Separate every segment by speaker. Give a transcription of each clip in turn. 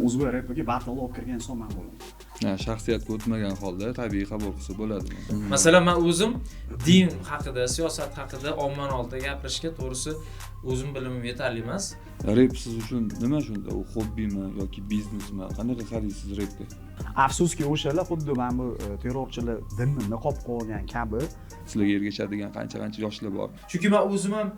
Speaker 1: O'zbek repiga battle olib kirgan inson man bo'laman.
Speaker 2: Ha, shaxsiyatga o'tmagan holda tabiiy qabul qilsa bo'ladimi?
Speaker 3: Masalan, men o'zim din haqida, siyosat haqida ommaning oldida gapirishga to'g'risi o'zim bilimim yetarli emas.
Speaker 2: Rep siz uchun nima shunda? U hobbimi yoki biznesmi? Qanaqa qaraysiz repga?
Speaker 1: Afsuski o'shalar xuddi mana bu terrorchilar dinni niqob qo'ygan kabi
Speaker 2: sizlarga ergashadigan qancha-qancha yoshlar bor.
Speaker 3: Chunki men o'zim ham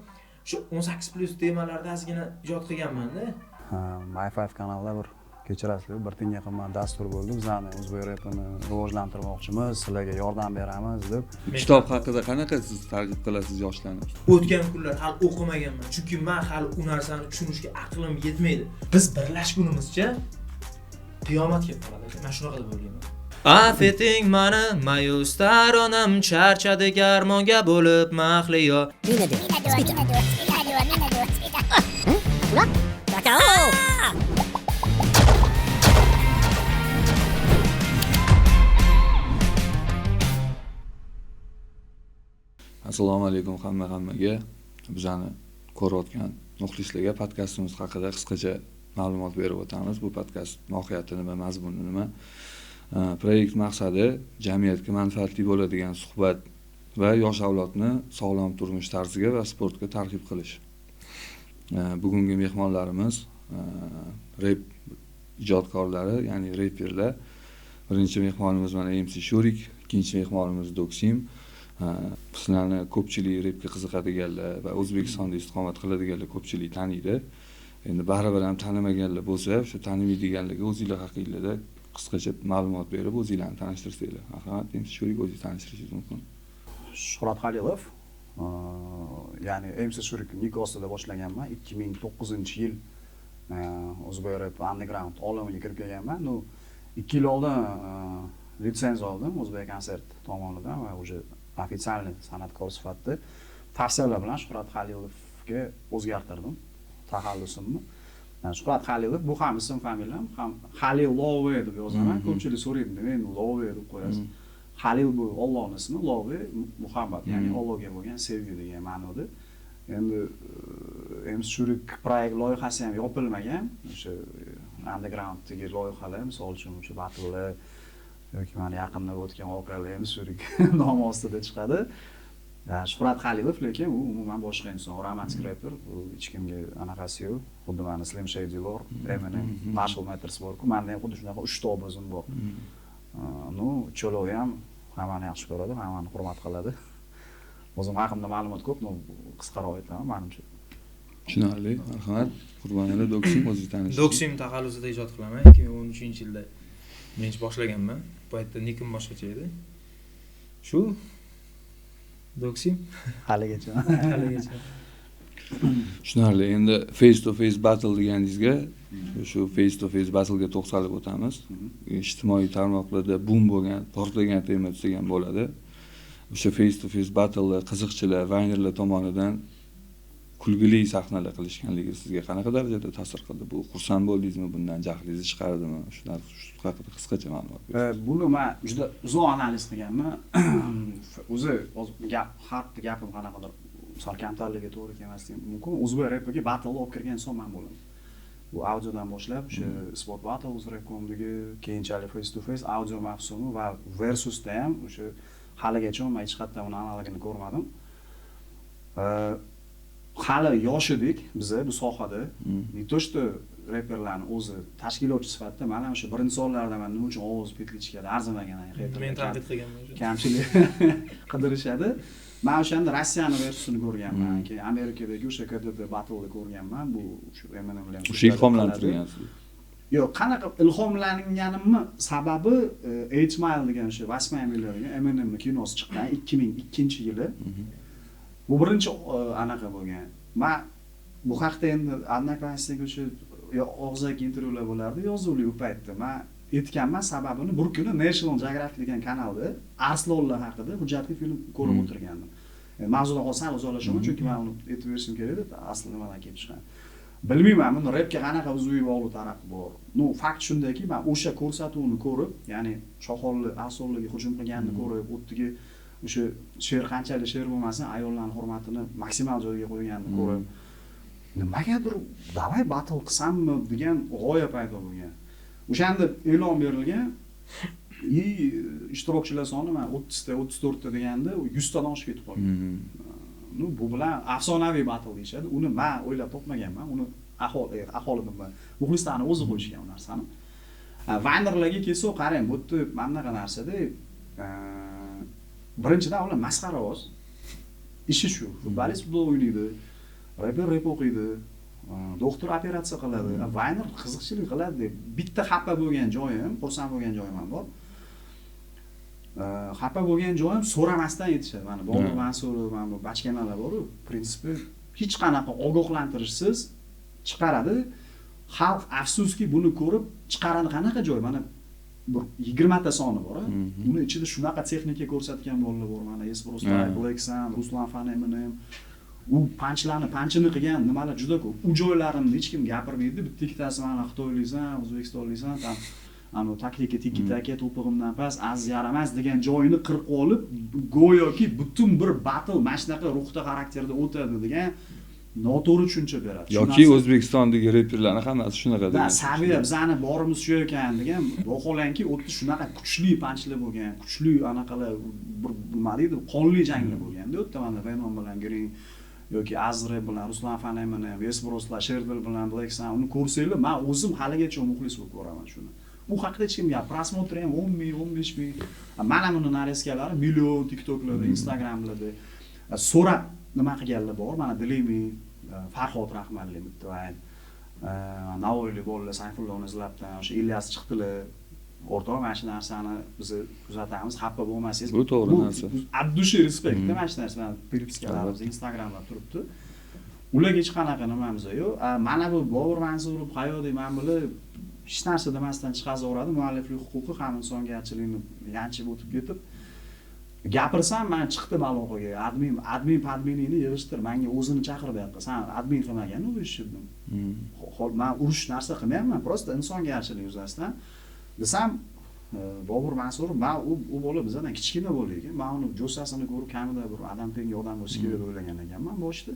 Speaker 3: shu 18+ temalarda ozgina ijod qilganman-da.
Speaker 1: Ha, My5 kanalda bir kechirasizlar, bir tinga qilman dastur bo'ldi. Bizani o'zbek repini rivojlantirmoqchimiz, sizlarga yordam beramiz deb.
Speaker 2: Kitob haqida qanaqa siz targ'ib qilasiz yoshlarni?
Speaker 3: O'tgan kunlar hali o'qimaganman, chunki men hali u narsani tushunishga aqlim yetmaydi. Biz birlashgunimizcha qiyomat kelib qoladi. Men shunaqa deb o'ylayman. Afeting mani mayus taronam, charchadik armonga bo'lib mahliyo.
Speaker 2: Assalomu alaykum hammaga. Bizani ko'rayotgan muxlislarga podkastimiz haqida qisqacha ma'lumot berib o'tamiz. Bu podkast mohiyati nima, mazmuni nima? Proyekt maqsadi jamiyatga manfaatli bo'ladigan suhbat va yosh avlodni sog'lom turmush tarziga va sportga targ'ib qilish. Bugungi mehmonlarimiz rep ijodkorlari, ya'ni reperlar. Birinchi mehmonimiz mana MC Shurik, ikkinchi mehmonimiz Doksim. Sizlarni ko'pchilik repga qiziqadiganlar va O'zbekistonda istiqomat qiladiganlar ko'pchilik taniydi. Endi baribir ham tanimaganlar bo'lsa, o'sha tanimaydiganlarga o'zinglar haqingizda qisqacha ma'lumot berib, o'zinglarni tanishtirsanglar. Marhamat, MC Shurik, o'zingizni tanishtirishingiz mumkin.
Speaker 1: Shuhrat Halilov, ya'ni MC Shurik nik ostida boshlaganman. 2009-yil O'zbek rep underground olamiga kirib kelganman. Ну, 2 yil oldin litsenziya oldim O'zbek konsert tomonidan va уже ofitsialniy san'atkor sifatida tavsiyalar bilan Shuhrat Halilovga o'zgartirdim taxallusimni. Shuhrat Halilov bu ham ism familiyam, ham Halilove deb yozaman. Ko'pchilik so'raydi, nima endi Love deb qo'yasiz. Halil bu Allohning ismi, Love muhabbat, ya'ni Allohga bo'lgan sevgi degan ma'noda. Endi MC Shurik proyekt loyihasi ham yopilmagan. O'sha undergrounddagi loyihalar, misol uchun o'sha battlelar yoki mana yaqinda o'tgan voqealar MC Shurik nomi ostida chiqadi. Shuhrat Halilov lekin u umuman boshqa inson, romantik reper, u hech kimga anaqasi yo'q. Xuddi mana Slim Shady bor, Eminem, Marshall Mathers bor-ku, menda ham xuddi shunaqa 3 ta obrazim bor. Ну, cho'lovi ham hammani yaxshi ko'radi, hammani hurmat qiladi. O'zim haqimda ma'lumot ko'p, но qisqaroq aytaman menimcha.
Speaker 2: Tushunarli, marhamat. Qurbonali Doksim, o'zingizni tanishtiring.
Speaker 3: Doksim taxallusida ijod qilaman. 2013-yilda birinchi boshlaganman. Bu paytda nikim boshqacha edi. Shu Doksim
Speaker 1: haligacha.
Speaker 3: Haligacha.
Speaker 2: Tushunarli. Endi face to face battle deganingizga, shu face to face battlega to'xtalib o'tamiz. Ijtimoiy tarmoqlarda boom bo'lgan, portlagan tema desak ham bo'ladi. O'sha face to face battle qiziqchilar, vaynerlar tomonidan kulgili sahnalar qilishganligi sizga qanaqa darajada ta'sir qildi? Bu xursand bo'ldingizmi, bundan jahlingizni chiqardimi? Shular shu haqida qisqacha ma'lumot bering.
Speaker 1: Buni men juda uzoq analiz qilganman. O'zi hozir gap, har bitta gapim qanaqadir misol kamtarligiga to'g'ri kelmasligi mumkin. O'zbek repiga battle olib kirgan inson men bo'laman. Bu audiodan boshlab o'sha sport battle o'zrepcomdagi, keyinchalik face to face audio mavsumi va versusda ham o'sha haligacha men hech qayerda uni analogini ko'rmadim. Hali yosh edik biza bu sohada. Не то что reperlarni o'zi tashkilotchi sifatida men ham o'sha birinchi sonlardan men nima uchun ovoz petlichkada arzimagan,
Speaker 3: men tanqid qilganman o'sha.
Speaker 1: Kamchilik qidirishadi. Men o'shanda Rossiyani versusini ko'rganman, keyin Amerikadagi o'sha KDD battleni ko'rganman. Bu o'sha Eminem bilan
Speaker 2: o'sha ilhomlantirgansiz.
Speaker 1: Yo'q, qanaqa ilhomlanganimni sababi 8 Mile degan o'sha 8 Mile degan Eminemning kinosi chiqqan 2002-yili. Bu birinchi anaqa bo'lgan. Men bu haqda endi Odnoklassnik o'sha og'zaki intervyular bo'lardi, yozuvli u paytda. Men aytganman sababini, bir kuni National Geographic degan kanalda arslonlar haqida hujjatli film ko'rib o'tirgandim. Mavzudan hozir sal uzoqlashaman, chunki men uni aytib berishim kerak edi, asli nimadan kelib chiqqan. Bilmayman, buni repga qanaqa uzviy bog'liq tarafi bor. Ну, fakt shundaki, men o'sha ko'rsatuvni ko'rib, ya'ni shoxolli arslonlarga hujum qilganini ko'rib, u yerdagi o'sha she'r qanchalik she'r bo'lmasin, ayollarning hurmatini maksimal joyga qo'yganini ko'rib, nimagadir davay battle qilsammi degan g'oya paydo bo'lgan. O'shanda e'lon berilgan. И ishtirokchilar soni mana 30 ta, 34 ta deganda 100 tadan oshib ketib qolgan. Ну, bu bilan afsonaviy battle deyishadi. Uni men o'ylab topmaganman. Uni aholi nima, muxlislarni o'zi qo'yishgan u narsani. Vaynerlarga kelsak, qarang, bu yerda mana bunaqa narsada, birinchidan ular masxaravoz. Ishi shu. Futbolist futbol o'ynaydi, reper rep o'qiydi, doktor operatsiya qiladi, vayner qiziqchilik qiladi deb. Bitta xafa bo'lgan joyim, xursand bo'lgan joyim ham bor. Xafa bo'lgan joyim, so'ramasdan aytishadi. Mana Bobur Mansurov, mana bu bachkanalar bor-u, prinsipi hech qanaqa ogohlantirishsiz chiqaradi. Xalq afsuski buni ko'rib chiqaradi. Qanaqa joy? Mana bir 20 ta soni bor, uni ichida shunaqa texnika ko'rsatgan bolalar bor. Mana Esproslar, Black Sun, Ruslan Fan Eminem, u panchlarni panchini qilgan nimalar juda ko'p. U joylarimni hech kim gapirmaydi. Bitta ikkitasi mana xitoyliksan, o'zbekistonliksan, там anu taktika tiki taka to'pig'imdan past, az yaramas degan joyini qirqib olib, go'yoki butun bir battle mana shunaqa ruhda, xarakterda o'tadi degan noto'g'ri tushuncha beradi.
Speaker 2: Yoki O'zbekistondagi reperlarni hammasi shunaqa
Speaker 1: degan. Saviya bizani borimiz shu ekan degan. Vaholanki u yerda shunaqa kuchli panchlar bo'lgan, kuchli anaqalar, bir nima deydi, qonli janglar bo'lganda u yerda mana Venom bilan Green yoki Azre bilan Ruslan Fan Eminem, Esbroslar, Sherdil bilan Black Sun, uni ko'rsanglar, men o'zim haligacha muxlis bo'lib ko'raman shuni. U haqida hech kim gap, просмотр ham 10 ming, 15 ming. Mana buni нарезка lari million TikToklarda, Instagramlarda. So'rab nima qilganlar bor. Mana Dilimi, Farhod Rahmanli bitta vayn. Navoiylik bolalar Sayfulloni izlabdan o'sha Ilyas chiqdilar. O'rtoq, mana shu narsani biz kuzatamiz, xafa bo'lmasangiz.
Speaker 2: Bu to'g'ri narsa.
Speaker 1: От души респект, mana shu narsa переписка larimiz Instagramda turibdi. Ularga hech qanaqa nimamiz yo'q. Mana bu Bobur Mansurov, Hayodiy, mana bular hech narsa demasdan chiqazaveradi. Mualliflik huquqi ham insongarchilikni yanchib o'tib ketib, gapirsam man chiqdim aloqaga. Admin, admin padminingni yig'ishtir, menga o'zini chaqir bu yoqqa. San admin qilmagan u ishni. Man urush narsa qilmayapman, просто insongarchilik yuzasidan desam, Bobur Mansurov, man u bola bizdan kichkina bola ekan. Man uni jo'sasini ko'rib kamida bir odam tengi odam bo'lishi kerak deb o'ylagan ekanman boshida.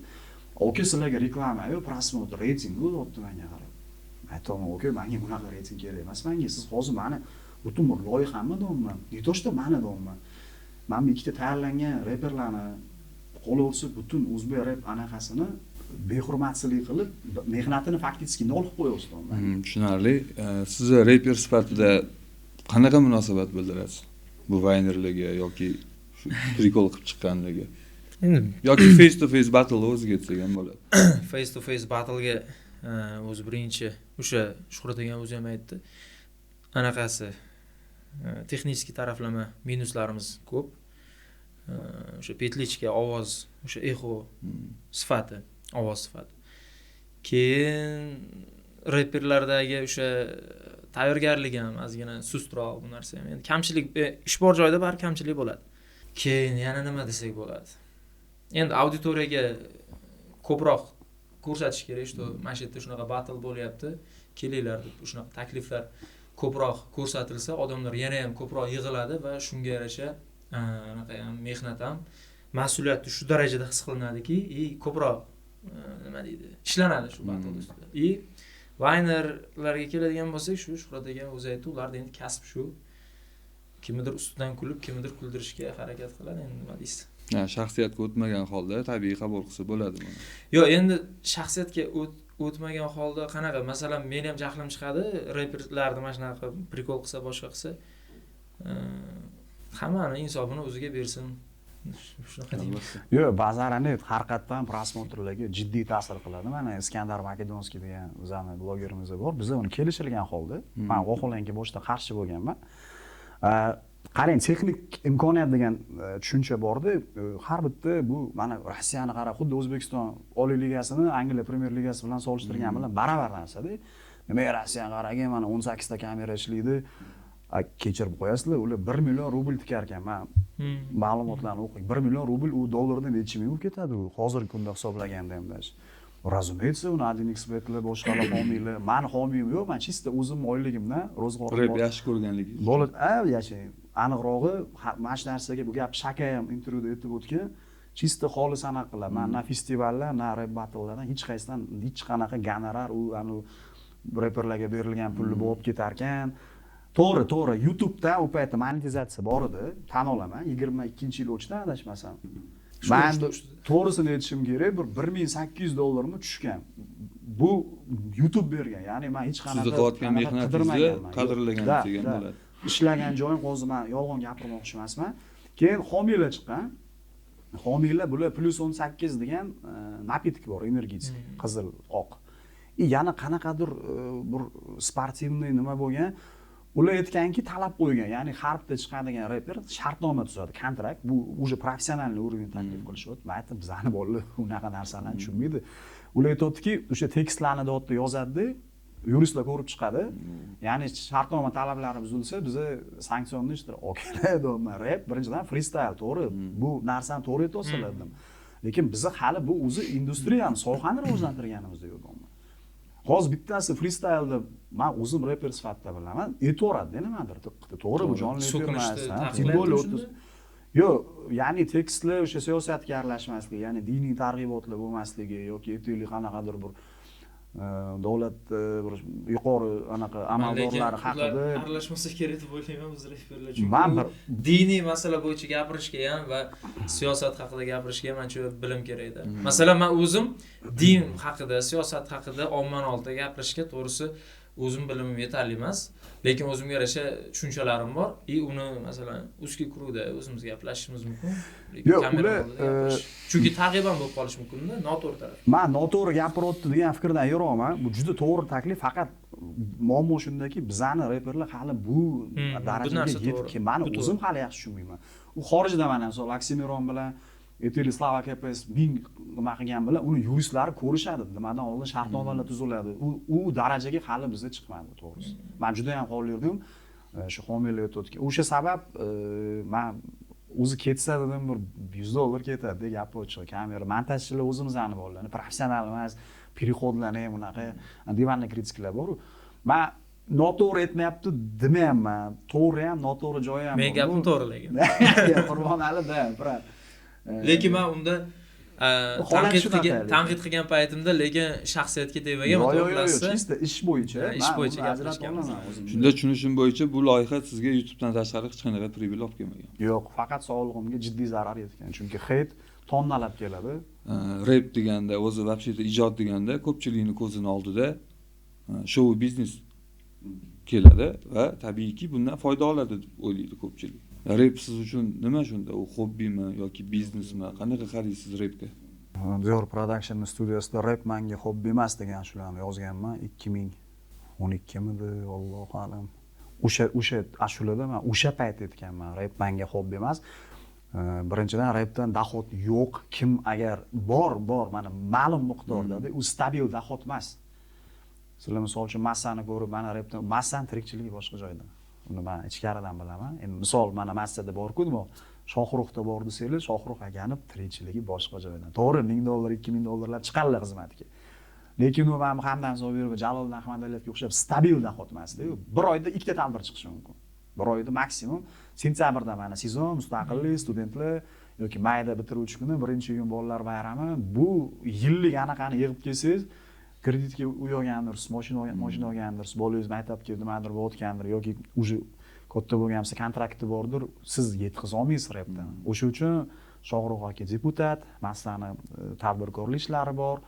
Speaker 1: Aka, sizlarga reklama yo'q, просмотр, reyting deyapti menga qarab. Aytaman, aka, menga bunaqa reyting kerak emas menga. Siz hozir mani butun bir loyihamni deyapman. Не то что mani deyapman. Mana bu ikkita tayyorlangan reperlarni qolaversa butun o'zbek rep anaqasini behurmatchilik qilib, mehnatini фактически nol qilib qo'yapsiz.
Speaker 2: Tushunarli. Siz reper sifatida qanaqa munosabat bildirasiz bu vaynerlarga yoki shu прикол qilib chiqqanlarga?
Speaker 3: Endi
Speaker 2: yoki face to face battle o'ziga etsak ham bo'ladi.
Speaker 3: Face to face battlega o'zi birinchi o'sha Shuhrat aka o'zi ham aytdi. Anaqasi texnik taraflama minuslarimiz ko'p. O'sha петличка, ovoz, o'sha eho sifati, ovoz sifati. Keyin reperlardagi o'sha tayyorgarligi ham ozgina sustroq, bu narsa ham. Endi kamchilik, ish bor joyda baribir kamchilik bo'ladi. Keyin yana nima desak bo'ladi? Endi auditoriyaga ko'proq ko'rsatish kerak, что mana shu yerda shunaqa battle bo'lyapti, kelinglar deb shunaqa takliflar ko'proq ko'rsatilsa, odamlar yana ham ko'proq yig'iladi va shunga yarasha anaqa ham mehnat ham mas'uliyatni shu darajada his qilinadiki, и ko'proq nima deydi, ishlanadi shu battle ustida. И vaynerlarga keladigan bo'lsak, shu Shuhrat aka o'zi aytdi, ularda endi kasb shu. Kimnidir ustidan kulib, kimnidir kuldirishga harakat qiladi, endi nima deysiz?
Speaker 2: Ha, shaxsiyatga o'tmagan holda tabiiy qabul qilsa bo'ladi buni.
Speaker 3: Yo'q, endi shaxsiyatga o'tmagan holda qanaqa? Masalan, meni ham jahlim chiqadi, reperlarni mana shunaqa прикол qilsa, boshqa qilsa, hammani insofini o'ziga bersin. Shunaqa deyman.
Speaker 1: Yo'q, ba'zan har qayerdan просмотр larga jiddiy ta'sir qiladi. Mana Iskandar Makedonskiy degan bizani blogerimiz bor. Biz uni kelishilgan holda, men vaholanki boshida qarshi bo'lganman. Qarang, texnik imkoniyat degan tushuncha borda, har bitta bu mana Rossiyani qarab, xuddi O'zbekiston Oliy ligasini Angliya Premyer ligasi bilan solishtirgan bilan baravar narsada. Nimaga Rossiyani qaragin, mana 18 ta kamera ishlaydi. Kechirib qo'yasizlar, ular 1 million rubl tikar ekan. Men ma'lumotlarni o'qing. 1 million rubl u dollarda necha ming bo'lib ketadi u hozirgi kunda hisoblaganda ham даже. Разумеется, uni 1xBetlar, boshqalar homiylar, mani homiyim yo'q, men чисто o'zim oyligimdan ro'zg'orim
Speaker 2: Rep yaxshi ko'rganligingiz.
Speaker 1: Bola, yashang. Aniqrog'i, mana shu narsaga bu gap Shaka ham intervyuda aytib o'tgan. Чисто xolis anaqa qiladi. Men na festivallar, na rep battlelardan hech qaysidan hech qanaqa gonorar, u anu Reperlarga berilgan pulni bo'lib ketarkan. To'g'ri, to'g'ri, YouTube'da u paytda monetizatsiya bor edi, tan olaman. 22-yil o'chdi adashmasam. Man to'g'risini aytishim kerak, bir $1800 tushgan. Bu YouTube bergan, ya'ni men hech qanaqa
Speaker 2: sizni qilayotgan mehnatingizni qadrlagan degan bo'ladi.
Speaker 1: Ishlagan joyim, hozir men yolg'on gapirmoqchi emasman. Keyin homiylar chiqqan. Homiylar bular +18 degan напиток bor, energetik, qizil, oq. Yana qanaqadir bir спортивный nima bo'lgan. Ular aytganki, talab qo'ygan, ya'ni har bitta chiqadigan reper shartnoma tuzadi, kontrakt. Bu уже профессиональный уровень taklif qilishyapti. Men aytdim, bizani bolalar unaqa narsalarni tushunmaydi. Ular aytyaptiki, o'sha tekstlarni deyapti, yozadi, yuristlar ko'rib chiqadi. Ya'ni shartnoma talablari buzilsa, biza санкционный ishlar. Okalar, deyapman, rep birinchidan freestyle, to'g'ri. Bu narsani to'g'ri aytyapsizlar dedim. Lekin biza hali bu o'zi industriyani, sohani rivojlantirganimizda yo'q deyapman. Hozir bittasi freestyle deb men o'zim reper sifatida bilaman, aytaveradi nimadir. To'g'ri, bu jonli efir emas. Yo'q, ya'ni tekstlar o'sha siyosatga aralashmasligi, ya'ni diniy targ'ibotlar bo'lmasligi yoki aytaylik qanaqadir bir davlat bir yuqori anaqa amaldorlari haqida
Speaker 3: aralashmasa kerak deb o'ylayman biz reperlar, chunki diniy masala bo'yicha gapirishga ham va siyosat haqida gapirishga ham ancha bilim kerakda. Masalan, men o'zim din haqida, siyosat haqida ommaning oldida gapirishga to'g'risi o'zim bilimim yetarli emas, lekin o'zimga yarasha tushunchalarim bor. И uni masalan узкий круг da o'zimiz gaplashishimiz mumkin, lekin kamera oldida gapirish, chunki targ'ib ham bo'lib qolishi mumkin-da, noto'g'ri taraf.
Speaker 1: Men noto'g'ri gapiryapti degan fikrdan yiroqman. Bu juda to'g'ri taklif, faqat muammo shundaki, bizani reperlar hali bu darajaga yetib kelmadi. Meni o'zim hali yaxshi tushunmayman. U xorijda mana misol Oksimiron bilan aytaylik Slava KPS ming nima qilgan bilan uni yuristlari ko'rishadi, nimadan oldin shartnomalar tuziladi. U darajaga hali bizda chiqmadi, to'g'risi. Men juda ham xohlardim shu homiylar aytayotgan. O'sha sabab men o'zi ketsa dedim, bir $100 ketadi gap ochiq. Kamera montajchilar o'zimizni bolalar, professional emas, переход larni ham unaqa divanli kritiklar bor. Men noto'g'ri aytmayapti demayapman. To'g'ri ham, noto'g'ri joyi ham.
Speaker 3: Men gapim to'g'ri lekin.
Speaker 1: Qurbonali da, brat.
Speaker 3: Lekin men unda tanqid qilgan paytimda lekin shaxsiyatga tegmagan,
Speaker 1: to'g'risi. Yo'q, чисто ish bo'yicha,
Speaker 3: ish bo'yicha gaplashganmiz.
Speaker 2: Shunda tushunishim bo'yicha bu loyiha sizga YouTube'dan tashqari hech qanaqa прибыль olib kelmagan.
Speaker 1: Yo'q, faqat sog'lig'imga jiddiy zarar yetgan, chunki hate tonnalab keladi.
Speaker 2: Rap deganda, o'zi вообще ijod deganda ko'pchilikning ko'zini oldida shou biznes keladi va tabiiyki bundan foyda oladi deb o'ylaydi ko'pchilik. Rap siz uchun nima shunda? U hobbimi yoki biznesmi? Qanaqa qaraysiz rapga?
Speaker 1: Diyor Production studiyasida rap menga hobbi emas degan shularni yozganman. 2012midi, Allohu a'lam. O'sha ashulada men o'sha payt aytganman, rap menga hobbi emas. Birinchidan rapdan daxot yo'q. Kim agar bor, mana ma'lum miqdorda, u stabil daxot emas. Sizlar misol uchun massani ko'rib, mana rapdan massani tirikchiligi boshqa joyda. Uni men ichkaridan bilaman. Endi misol mana massada bor-ku, nima Shohruxda bor desanglar, Shohruh akani tirikchiligi boshqa joydan. To'g'ri, $1000, $2000 chiqadilar xizmatga. Lekin u mana Hamdam Sobirov va Jaloliddin Ahmadaliyevga o'xshab stabil daxot emasda. Bir oyda ikkita tadbir chiqishi mumkin. Bir oyda maksimum sentyabrda mana sezon, mustaqillik, studentlar yoki mayda bitiruvchi kuni, 1-iyun bolalar bayrami. Bu yillik anaqani yig'ib kelsangiz, kreditga uy olgandirsiz, mashina olgandirsiz, bolangiz maktabga nimadir bo'layotgandir yoki уже katta bo'lgansa kontrakti bordir, siz yetkaza olmaysiz rapdan. O'sha uchun Shohruh aka deputat, masalani tadbirkorlik ishlari bor.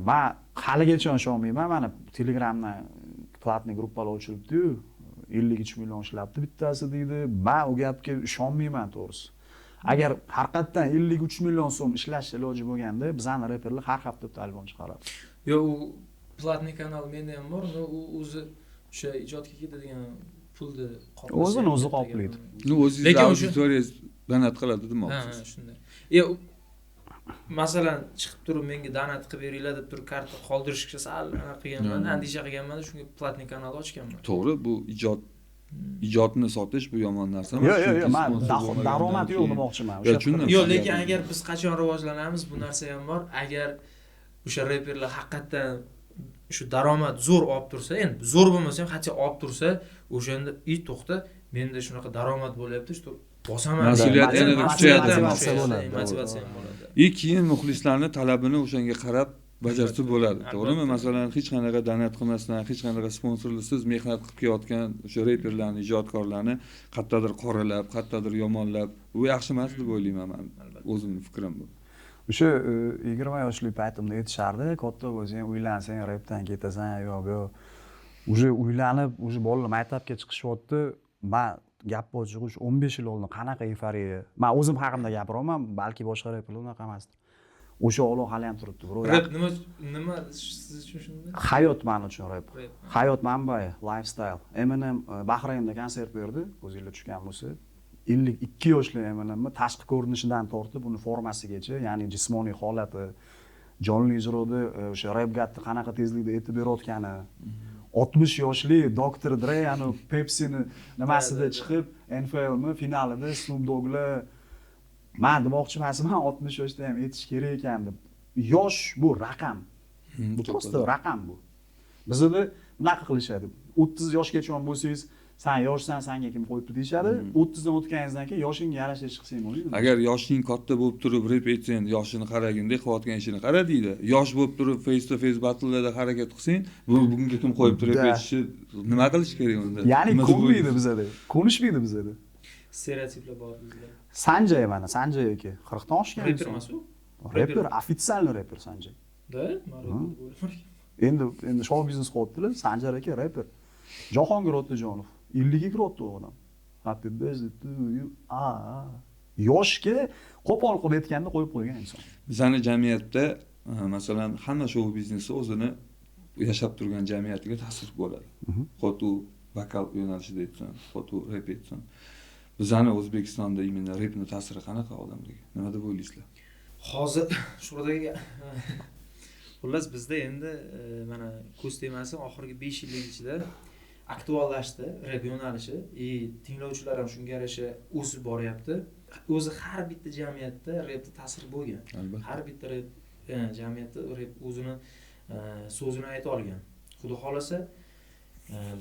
Speaker 1: Men haligacha ishonmayman, mana Telegramdan platniy gruppalar ochilibdi-yu, 53 million ishlabdi bittasi deydi. Men u gapga ishonmayman to'g'risi. Agar haqiqatan 53 million so'm ishlash iloji bo'lganda, bizani reperlar har hafta bitta albom chiqaradi.
Speaker 3: Yo'q, u platniy kanal menda ham bor, u o'zi o'sha ijodga ketadigan pulni qoplasa,
Speaker 1: o'zini o'zi qoplaydi.
Speaker 2: Ну, o'zingiz auditoriyangiz donat qiladi demoqchisiz.
Speaker 3: Ha, shunday. Masalan, chiqib turib menga donat qilib beringlar deb turib karta qoldirishga sal anaqa qilganman, andisha qilganman, shunga platniy kanal ochganman.
Speaker 2: To'g'ri, bu ijodni sotish bu yomon narsa emas.
Speaker 1: Yo'q, men daromad yo'q demoqchiman.
Speaker 3: Yo'q, lekin agar biz qachon rivojlanamiz, bu narsa ham bor. Agar o'sha reperlar haqiqatan shu daromad zo'r olib tursa, endi zo'r bo'lmasa ham hatto olib tursa, o'shanda to'xta, menda shunaqa daromad bo'lyapti, shu bosaman.
Speaker 2: Mas'uliyat yanada kuchayadi,
Speaker 3: motivatsiya ham bo'ladi.
Speaker 2: Keyin muxlislarning talabini o'shanga qarab Bajarsa bo'ladi, to'g'rimi? Masalan, hech qanaqa donat qilmasdan, hech qanaqa sponsorsiz mehnat qilib kelayotgan o'sha reperlarni, ijodkorlarni qayerdadir qoralab, qayerdadir yomonlab, bu yaxshi emas deb o'ylayman man. O'zimning fikrim bu.
Speaker 1: O'sha 20 yoshli paytimda aytishardi, katta bo'lsang, uylansang, repdan ketasan, yo'q, yo'q. Уже uylanib, уже bolalar maktabga chiqishyapti. Man gap ochig'i, o'sha 15 yil oldin qanaqa eyforiya. Man o'zim haqimda gapiryapman, balki boshqa reperlar unaqa emasdir. O'sha olov hali ham turibdi, bro.
Speaker 3: Rep nima siz uchun shunda?
Speaker 1: Hayot man uchun rep. Hayot manbai, lifestyle. Eminem Bahraynda konsert berdi, ko'zingizga tushgan bo'lsa. 52 yoshli Eminemni tashqi ko'rinishidan tortib, uni formasigacha, ya'ni jismoniy holati, jonli ijroda o'sha rap gatni qanaqa tezlikda aytib berayotgani, 60 yoshli Dr. Dre anu Pepsi'ni nimasida chiqib, NFLni finalida Snoop Dogg'lar, man demoqchi emasman, 60 yoshda ham aytish kerak ekan deb. Yosh bu raqam. Bu просто raqam bu. Bizda bunaqa qilishadi. 30 yoshgacha bo'lsangiz, sen yoshsan, senga kim qo'yibdi deyishadi. 30 dan o'tganingizdan keyin yoshingga yarasha ish qilsang bo'lmaydi.
Speaker 2: Agar yoshing katta bo'lib turib rep aytsang, yoshini qaraganda qilayotgan ishini qara deydi. Yosh bo'lib turib face to face battlelarda harakat qilsang, bu bunga kim qo'yibdi rep aytishi, nima qilish kerak unda?
Speaker 1: Ya'ni ko'nmaydi bizada. Ko'nishmaydi bizada.
Speaker 3: Stereotiplar bor bizda.
Speaker 1: Sanjay mana, Sanjay aka 40 dan oshgan.
Speaker 3: Reper emas u?
Speaker 1: Reper, ofitsialniy reper Sanjay.
Speaker 3: Da, men reper deb
Speaker 1: o'yladim. Endi shou biznes qilyaptilar, Sanjar aka reper. Jahongir Otajonov 50 ga kiryapti u odam. Happy birthday to you. Yoshga qo'pol qilib aytganda qo'yib qo'ygan inson.
Speaker 2: Bizning jamiyatda, masalan, hamma shou biznesi o'zini yashab turgan jamiyatiga ta'sir bo'ladi. Xuddi u vokal yo'nalishida aytsin, xuddi u rep aytsin. Bizning O'zbekistonda imенно repni ta'siri qanaqa odamlarga? Nima deb o'ylaysizlar?
Speaker 3: Hozir shuradagi xullas bizda endi mana ko'z tegmasin, oxirgi 5 yillik ichida aktuallashdi rep yo'nalishi, tinglovchilar ham shunga yarasha o'sib boryapti. O'zi har bitta jamiyatda repni ta'siri bo'lgan. Har bitta rep jamiyatda rep o'zini so'zini ayta olgan. Xudo xolasa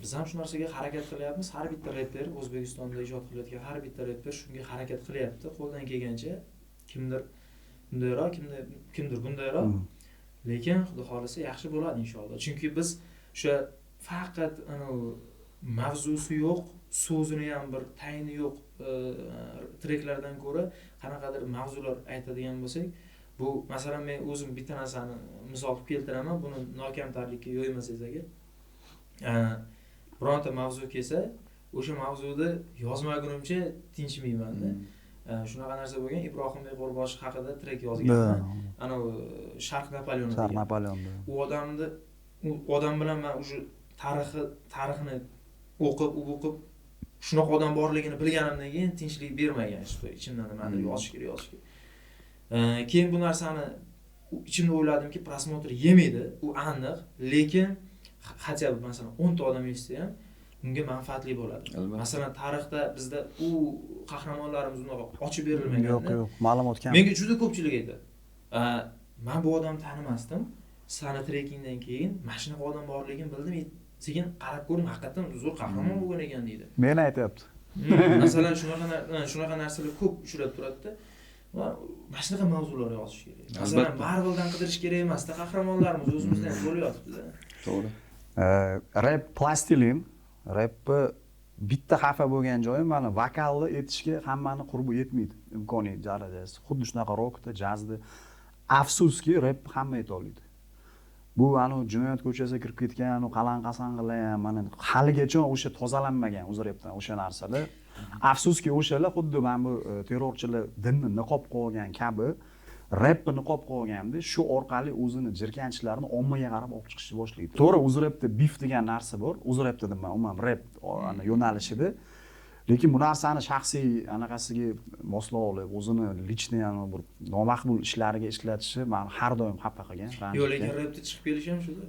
Speaker 3: biz ham shu narsaga harakat qilyapmiz. Har bitta reper, O'zbekistonda ijod qilayotgan har bitta reper shunga harakat qilyapti. Qo'ldan kelgancha kimdir bundayroq, kimdir bundayroq. Lekin Xudo xolasa yaxshi bo'ladi inshaalloh. Chunki biz o'sha faqat mavzusi yo'q, so'zini ham bir tayini yo'q treklardan ko'ra qanaqadir mavzular aytadigan bo'lsak, bu masalan men o'zim bitta narsani misol qilib keltiraman, buni nokamtarlikka yo'ymasangiz agar. Bironta mavzu kelsa, o'sha mavzuni yozmagunimcha tinchmayman-da. Shunaqa narsa bo'lgan, Ibrohimbek Qo'rboshi haqida trek yozganman. Ana Sharq Napoleoni.
Speaker 1: Sharq Napoleonda.
Speaker 3: U odamni, u odam bilan men o'sha tarixini o'qib shunaqa odam borligini bilganimdan keyin tinchlik bermagan, shu ichimdan nimadir yozish kerak, yozish kerak. Keyin bu narsani ichimda o'yladimki, prosmotr yemaydi, u aniq, lekin хотя бы masalan 10 ta odam eshitsa ham unga manfaatli bo'ladi. Masalan, tarixda bizda u qahramonlarimiz unaqa ochib berilmagan.
Speaker 1: Yo'q, yo'q, ma'lumot kam.
Speaker 3: Menga juda ko'pchilik aytadi. Men bu odamni tanimasdim. Sani trekingdan keyin mana shunaqa odam borligini bildim. Sekin qarab ko'rdim, haqiqatan zo'r qahramon bo'lgan ekan deydi.
Speaker 1: Meni aytayapti.
Speaker 3: Masalan, shunaqa narsalar ko'p uchrab turadi-da. Va mana shunaqa mavzular yozish kerak. Masalan, Marveldan qidirish kerak emas-da, qahramonlarimiz o'zimizda ham bo'lyapti-da.
Speaker 2: To'g'ri.
Speaker 1: Rap plastilin, rapni bitta xafa bo'lgan joyi mana vokalni aytishga hammani qurbi yetmaydi, imkoniyat darajasi. Xuddi shunaqa rockda, jazda. Afsuski, rap hamma ayta oladi. Bu anu jinoyat ko'chasiga kirib ketgan, anu qalan-qasan ham mana haligacha o'sha tozalanmagan o'zi repdan o'sha narsalar. Afsuski o'shalar xuddi mana bu terrorchilar dinni niqob qo'ygan kabi repni niqob qo'yganda shu orqali o'zini jirkanchlarini ommaga qarab olib chiqishni boshlaydi. To'g'ri, o'zi repda bif degan narsa bor. O'zi repda nima, umuman rep yo'nalishida. Lekin bu narsani shaxsiy anaqasiga moslab olib, o'zini lichniy bir nomaqbul ishlariga ishlatishi meni har doim xafa qilgan.
Speaker 3: Yo'q, lekin repda chiqib kelishi ham shuda.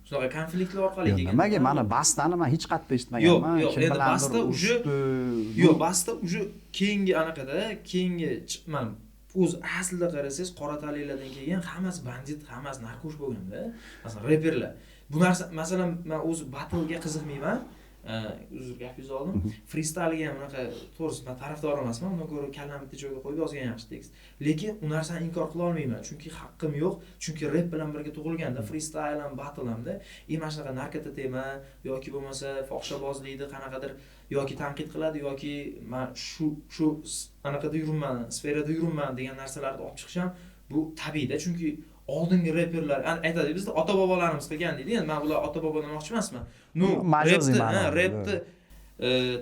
Speaker 3: Shunaqa konfliktlar orqali kelgan.
Speaker 1: Nimaga mana Bastani men hech qayerda eshitmaganman.
Speaker 3: Yo'q, endi Basta уже yo'q, Basta уже keyingi anaqada, keyingi mana o'z aslida qarasangiz, qora talilardan kelgan hammasi bandit, hammasi narkosh bo'lganda, masalan, reperlar. Bu narsa, masalan, men o'z battlega qiziqmayman. Uzr, gapingizni oldim. Freestyle'ga ham unaqa, to'g'risi, man tarafdor emasman. Undan ko'ra kallamni bitta joyga qo'yib yozgan yaxshi tekst. Lekin u narsani inkor qila olmayman, chunki haqqim yo'q. Chunki rep bilan birga tug'ilganda freestyle ham, battle hamda и mana shunaqa наркота tema yoki bo'lmasa fohishabozlikni qanaqadir yoki tanqid qiladi yoki man shu anaqada yuribman, sferada yuribman degan narsalarni olib chiqish ham bu tabiiyda, chunki oldingi reperlar aytadi, bizda ota bobolarimiz qilgan deydi. Endi man bular ota bobo demoqchi emasman. Ну,
Speaker 1: Majoziy
Speaker 3: repni,
Speaker 1: ma'noda.
Speaker 3: Ha, repni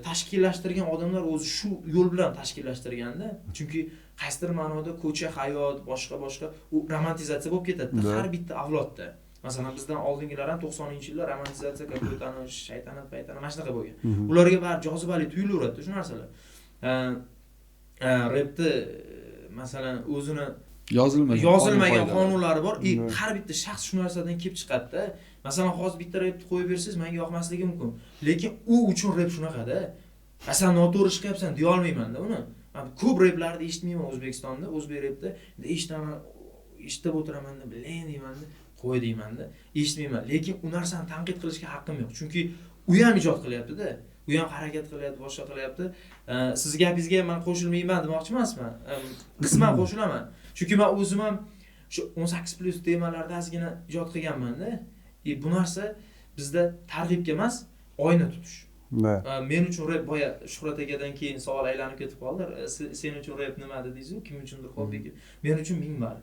Speaker 3: tashkillashtirgan odamlar o'zi shu yo'l bilan tashkillashtirganda, chunki qaysidir ma'noda ko'cha hayot, boshqa boshqa, u romantizatsiya bo'lib ketadi har bitta avlodda. Masalan, bizdan oldingilar ham 90-yillar romantizatsiya какой-то, shaytanat paytanat mana shunaqa bo'lgan. Ularga baribir jozibali tuyulaveradi shu narsalar. Repni masalan o'zini
Speaker 2: yozilmagan
Speaker 3: yozilmagan
Speaker 2: qonun-qoidalar.
Speaker 3: Qonunlari bor и har bitta shaxs shu narsadan kelib chiqadida. Masalan, hozir bitta repni qo'yib bersangiz, menga yoqmasligi mumkin, lekin u uchun rep shunaqada. Masalan, noto'g'ri ish qilyapsan deya olmaymanda uni. Man ko'p replarni eshitmayman O'zbekistonda, o'zbek repda. Endi eshitaman, eshitib o'tiramanda, блин deymanda, qo'y deymanda, eshitmayman. Lekin u narsani tanqid qilishga haqqim yo'q, chunki u ham ijod qilyaptida, u ham harakat qilyapti, boshqa qilyapti. Sizni gapingizga man qo'shilmayman demoqchi emasman, qisman qo'shilaman, chunki man o'zim ham shu 18+ temalarda ozgina ijod qilganmanda. И bu narsa bizda targ'ibga emas, oyna tutish. Men uchun rep, boya Shuhrat akadan keyin savol aylanib ketib qoldi. Sen uchun rep nima dedingizu, kim uchundir hobbi. Men uchun minbar.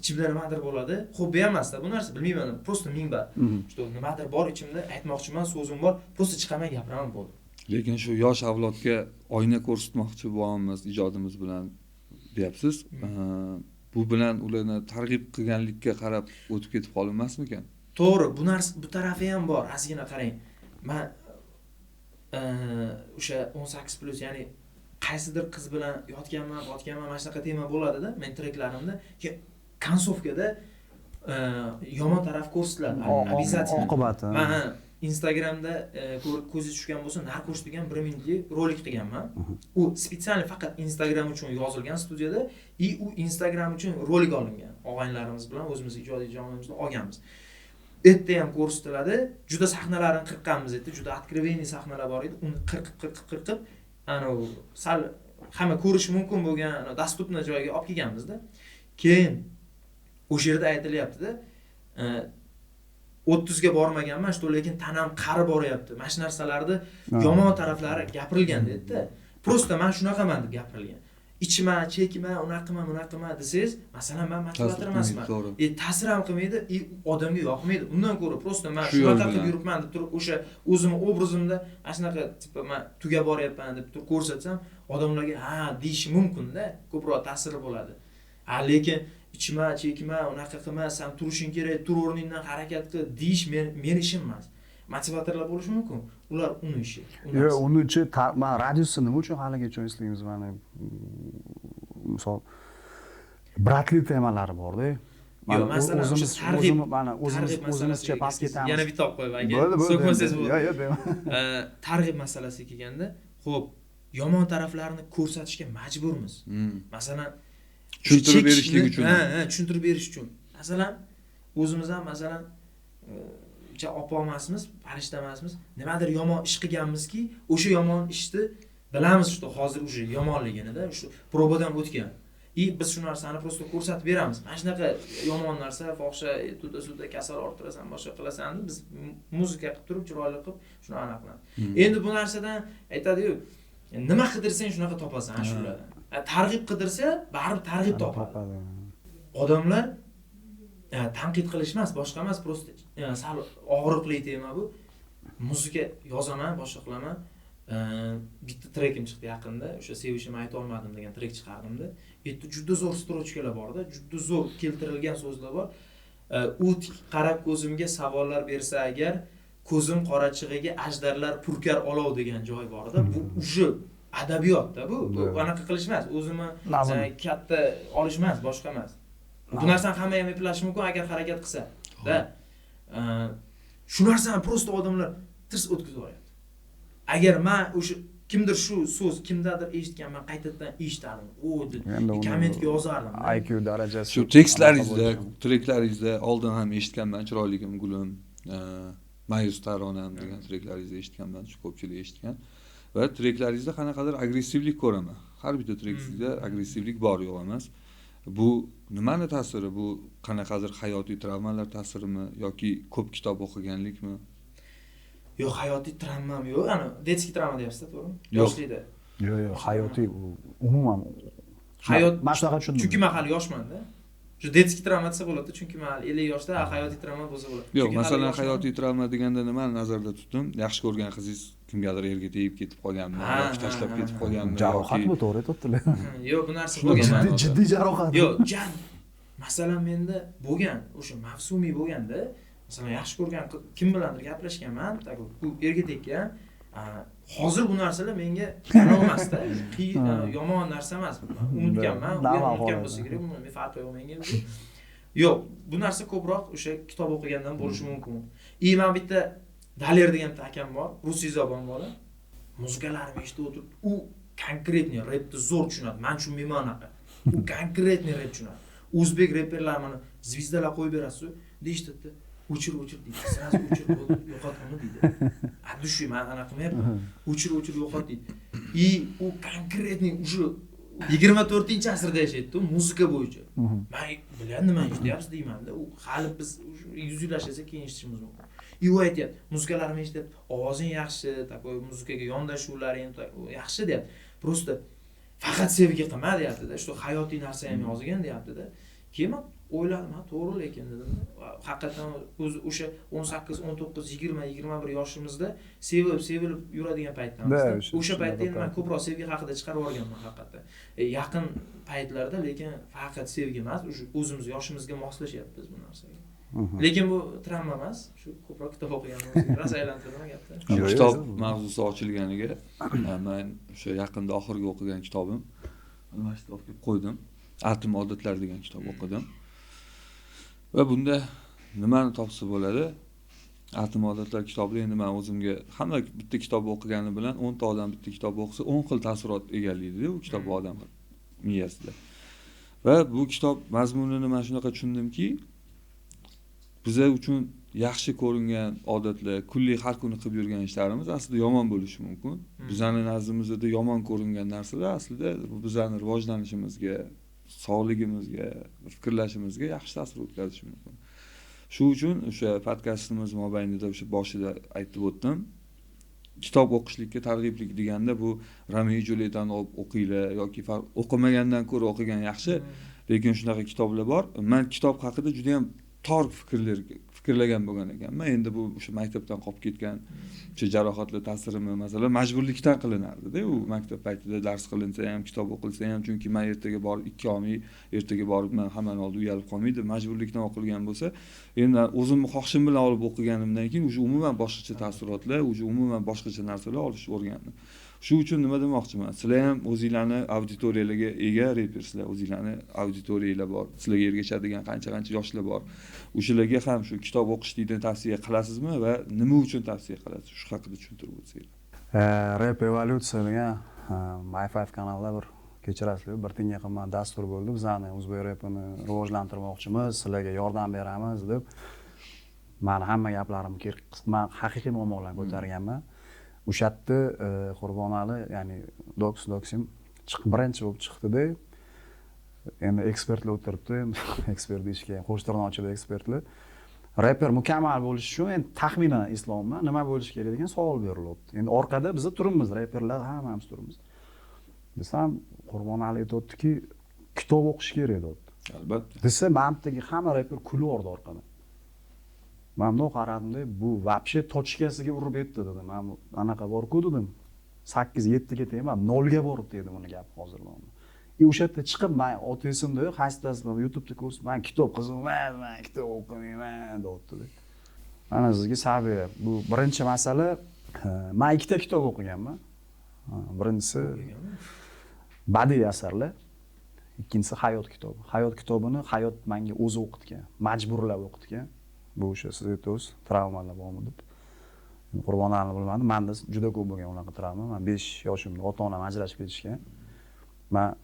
Speaker 3: Ichimda nimadir bo'ladi, hobbi ham emasda bu narsa, bilmayman, просто minbar. Что nimadir bor ichimda, aytmoqchiman, so'zim bor, просто chiqaman, gapiraman, bo'ldi.
Speaker 2: Lekin shu yosh avlodga oyna ko'rsatmoqchi bo'lyapmiz ijodimiz bilan deyapsiz. Bu bilan ularni targ'ib qilganlikka qarab o'tib ketib qolinmasmikan?
Speaker 3: To'g'ri, bu narsa, bu tarafi ham bor. Ozgina qarang, man o'sha 18+, ya'ni qaysidir qiz bilan yotganman, botganman, mana shunaqa tema bo'ladida men treklarimda. Keyin концовка da yomon taraf ko'rsatiladi обязательно.
Speaker 1: Oqibati.
Speaker 3: Man, ha, Instagramda ko'zingiz tushgan bo'lsa, "Narkosh" degan 1 minutlik rolik qilganman. U специально faqat Instagram uchun yozilgan studiyada и u Instagram uchun rolik olingan. Og'aynilarimiz bilan o'zimiz ijodiy jamoamiz bilan olganmiz. Erta ham ko'rsatiladi, juda sahnalarini qirqqanmiz yerda, juda откровенный sahnalar bor edi, uni qirqib, qirqib, qirqib, anavi sal hamma ko'rishi mumkin bo'lgan доступный joyga olib kelganmizda. Keyin o'sha yerda aytilyaptida, 30ga bormaganman что, lekin tanam qari boryapti, mana shu narsalarni yomon taraflari gapirilgan dedida. Просто man shunaqaman deb gapirilgan. Ichma, chekma, unaqa qilma, bunaqa qilma desangiz, masalan, man motivator emasman.
Speaker 2: To'g'ri.
Speaker 3: E, ta'sir ham qilmaydi и odamga yoqmaydi. Undan ko'ra просто man
Speaker 2: Shu yo'l
Speaker 3: shunaqa qilib
Speaker 2: bilan.
Speaker 3: yuribman deb turib, o'sha o'zimni obrazimda mana shunaqa, типа man tugab boryapman deb turib ko'rsatsam, odamlarga ha deyishi mumkinda, ko'proq ta'siri bo'ladi. A lekin ichma, chekma, unaqa qilma, san turishing kerak, tur o'rningdan, harakat qil deyish meni ishim emas. Motivatorlar bo'lishi mumkin, ular uni ishi, u
Speaker 1: Yo'q,
Speaker 3: narsa.
Speaker 1: uni ichi man radiusni nima uchun haligacha eslaymiz, mana misol братли temalari borda. Mana
Speaker 3: Yo'q, masalan, o'sha
Speaker 1: o'zimiz
Speaker 3: targ'ib
Speaker 1: o'zimiz mana o'zimiz
Speaker 3: targ'ib
Speaker 1: o'zimizcha
Speaker 3: masalasiga
Speaker 1: pastga ketamiz.
Speaker 3: Yana bitta olib qo'yib aka.
Speaker 1: Bo'ldi, bo'ldi.
Speaker 3: So'kmasangiz bo'ldi.
Speaker 1: Yo'q, yo'q, bemalol.
Speaker 3: Targ'ib masalasiga kelganda, ho'p, yomon taraflarini ko'rsatishga majburmiz. Masalan,
Speaker 2: Tushuntirib berishlik
Speaker 3: chekishni-
Speaker 2: uchun.
Speaker 3: Ha, tushuntirib berish uchun. Masalan, o'zimiz ham, masalan, uncha oppoq emasmiz, farishta emasmiz, nimadir yomon ish qilganmizki, o'sha yomon ishni bilamiz, что hozir уже yomonliginida, shu проба dan o'tgan. И biz shu narsani просто ko'rsatib beramiz, mana shunaqa yomon narsa, fohisha, туда сюда, kasal orttirasan, boshqa qilasan deb biz muzika qilib turib, chiroyli qilib shuni anaqa qilamiz. Endi bu narsadan aytadiyu, nima qidirsang, shunaqa topasan shulardan. Targ'ib qidirsa, baribir targ'ib topadi odamlar. Tanqid qilish emas, boshqa emas, просто sal og'riqli tema bu. Muzika yozaman, boshqa qilaman. Bitta trekim chiqdi yaqinda, o'sha "Sevishimni aytolmadim" degan trek chiqardimda. U yerda juda zo'r строчка lar borda, juda zo'r keltirilgan so'zlar bor. U tik qarab ko'zimga savollar bersa agar, ko'zim qorachig'iga ajdarlar purkar olov degan joy borda. Bu уже adabiyotda, bu anaqa qilish emas, o'zimni
Speaker 1: Nazm.
Speaker 3: Katta olish emas, boshqa emas. Bu narsani hamma ham eplashi mumkin, agar harakat qilsa da. Shu narsani просто odamlar tirs o'tkazib yuboryapti. Agar man o'sha kimdir shu so'z kimdadir eshitganman, qaytadan eshitardim, o deb
Speaker 1: Endi uni
Speaker 3: kommentga yozardim.
Speaker 1: IQ darajasi
Speaker 2: Shu tekstlaringizda,
Speaker 1: anaqa bo'lishi.
Speaker 2: treklaringizda oldin ham eshitganman, "Chiroyligim, gulim", Ma'yus taronam degan treklaringizni eshitganman, shu ko'pchilik eshitgan. Va treklaringizda qanaqadir agressivlik ko'raman. Har bitta trekingizda agressivlik bor, yo'q emas. Bu nimani ta'siri? Bu qanaqadir hayotiy travmalar ta'sirimi yoki ko'p kitob o'qiganlikmi?
Speaker 3: Yo'q, hayotiy travmam yo'q. Ana, детский travma deyapsiz, to'g'rimi?
Speaker 2: Yo'q.
Speaker 3: Yoshlikda.
Speaker 1: Yo'q, hayotiy umuman
Speaker 3: Hayot
Speaker 1: mana shunaqa tushundim.
Speaker 3: Chunki men hali yoshman-da. Shu детский travma desa bo'ladi, chunki men hali 50 yoshda, hayotiy travma bo'lsa bo'ladi.
Speaker 2: Yo'q, masalan, hayotiy travma deganda nimani nazarda tutdim? Yaxshi ko'rgan qizingiz kimgadir erga tegib ketib qolganmi yoki tashlab ketib qolganmi?
Speaker 1: Jarohat bu, to'g'ri aytibdilar.
Speaker 3: Yo'q, bu narsa bo'lgan.
Speaker 1: Jiddiy jarohat.
Speaker 3: Yo'q, jan. Masalan, menda bo'lgan, o'sha mavsumiy bo'lganda, masalan, yaxshi ko'rgan kim bilandir gaplashganman, u erga tekkan. Hozir bu narsalar menga tanov emas-da, qiyin, yomon narsa emas. Unutganman, unutgan bo'lsa kerak, buni farqi yo'q menga. Yo'q, bu narsa ko'proq o'sha kitob o'qigandan bo'lishi mumkin. И men bitta Daler degan bitta akam bor, rus zabon bola. Muzikalarimni eshitib o'tirib, u konkretniy repni zo'r tushunadi. Men tushunmayman anaqa. U konkretniy rep tushunadi. O'zbek reperlar mana zvizdalar qo'yib berasiz, deyishdida, o'chir o'chir deydi. Sразу o'chir, yo'qot uni deydi. A dushi men anaqa qilmayapman. O'chir o'chir yo'qot deydi. И u konkretniy уже 24-asrda yashaydi-ku muzika bo'yicha. Men bilan nima eshityapsiz deyman-da. U hali biz 100 yil yashasak keyin eshitishimiz mumkin. И u aytyapti, muzikalarimni eshityapti, ovozing yaxshi, takoy muzikaga yondashuvlaring yaxshi deyapti. Просто faqat sevgi qilma deyapti-da, shu hayotiy narsa ham yozgan deyapti-da. Keyin men o'yladim, ha, to'g'ri lekin dedim. Haqiqatan o'zi o'sha 18, 19, 20, 21 yoshimizda sevib, sevilib yuradigan paytdamiz. O'sha paytda endi men ko'proq sevgi haqida chiqarib yuborganman haqiqatda. Yaqin paytlarda, lekin faqat sevgi emas, o'sha o'zimiz yoshimizga moslashyapmiz bu narsaga. Lekin bu travma emas, shu ko'proq kitob o'qiganman, rosa aylantirdim gapni.
Speaker 2: Kitob mavzusi ochilganiga men o'sha yaqinda oxirgi o'qigan kitobim, mana shu olib kelib qo'ydim. Atom odatlar degan kitob o'qidim. Va bunda nimani topsa bo'ladi? Atom odatlar kitobida endi men o'zimga hamma bitta kitob o'qigani bilan 10 ta odam bitta kitob o'qisa 10 xil taassurot egallaydi-da u kitob odam miyasida. Va bu kitob mazmunini men shunaqa tushundimki, biza uchun yaxshi ko'ringan odatlar, kunlik har kuni qilib yurgan ishlarimiz aslida yomon bo'lishi mumkin. Bizning nazdimizda yomon ko'ringan narsalar aslida bizning rivojlanishimizga, sog'ligimizga, fikrlashimizga yaxshi ta'sir o'tkazishi mumkin. Shu uchun o'sha podkastimiz mobaynida o'sha boshida aytib o'tdim. Kitob o'qishlikka targ'iblik deganda bu Romeo Julietani olib o'qinglar yoki o'qimagandan ko'ra o'qigan yaxshi, lekin shunaqa kitoblar bor. Men kitob haqida juda ham tor fikrlagan bo'lgan ekanman. Endi bu o'sha maktabdan qolib ketgan o'sha jarohatlar ta'sirimi, masalan, majburlikdan qilinardi-da. U maktab paytida dars qilinsa ham, kitob o'qilsa ham, chunki men ertaga borib ikki olmay, ertaga borib men hammani oldida uyalib qolmaydi. Majburlikdan o'qilgan bo'lsa, endi o'zimni xohishim bilan olib o'qiganimdan keyin o'sha umuman boshqacha taassurotlar, o'sha umuman boshqacha narsalar olishni o'rgandim. Shu uchun nima demoqchiman? Sizlar ham o'zinglarni auditoriyalarga ega repersizlar, o'zinglarni auditoriyalar bor. Sizlarga ergashadigan qancha-qancha yoshlar bor. O'shalarga ham shu kitob o'qishlikni tavsiya qilasizmi va nima uchun tavsiya qilasiz? Shu haqida tushuntirib o'tsanglar.
Speaker 1: Rap evolyutsiya degan My5 kanalida bir kechirasizlar, bir tinga qilman dastur bo'ldi. Bizani o'zbek repini rivojlantirmoqchimiz, sizlarga yordam beramiz deb meni hamma gaplarimni men haqiqiy muammolarni ko'targanman. O'sha yerda Qurbonali, ya'ni Doksim chiqib birinchi bo'lib chiqdi-da. Endi ekspertlar o'tiribdi, endi ekspert deyishga qo'sh tirnoqchida ekspertlar. Reper mukammal bo'lish uchun endi taxminan islomman nima bo'lishi kerak degan savol berilyapti. Endi orqada biz turibmiz, reperlar hammamiz turibmiz. Desam Qurbonali aytibdiki, kitob o'qish kerak deyapti.
Speaker 2: Albatta.
Speaker 1: Desa, manimdagi hamma reper kulyapti orqadan. Men bundoq qaradimda, bu вообще tochkasiga urib etdi dedim. Men anaqa bor-ku dedim. 8-7 ga tegman, 0 ga borib dedim uni gap hozir. И o'sha yerda chiqib men ot esimda yo'q, qaysitasini YouTube'da ko'rsam, men kitob qiziqman, men kitob o'qimayman deyapti. Mana sizga saviya. Bu birinchi masala. Men ikkita kitob o'qiganman. Birinchisi badiiy asarlar, ikkinchisi hayot kitobi. Hayot kitobini hayot menga o'zi o'qitgan, majburlab o'qitgan. Bu o'sha siz aytdingiz, travmalar bormi deb. Qurbonalini bilmadim, menda juda ko'p bo'lgan unaqa travma. Men 5 yoshimda ota-onam ajrashib ketishgan. Men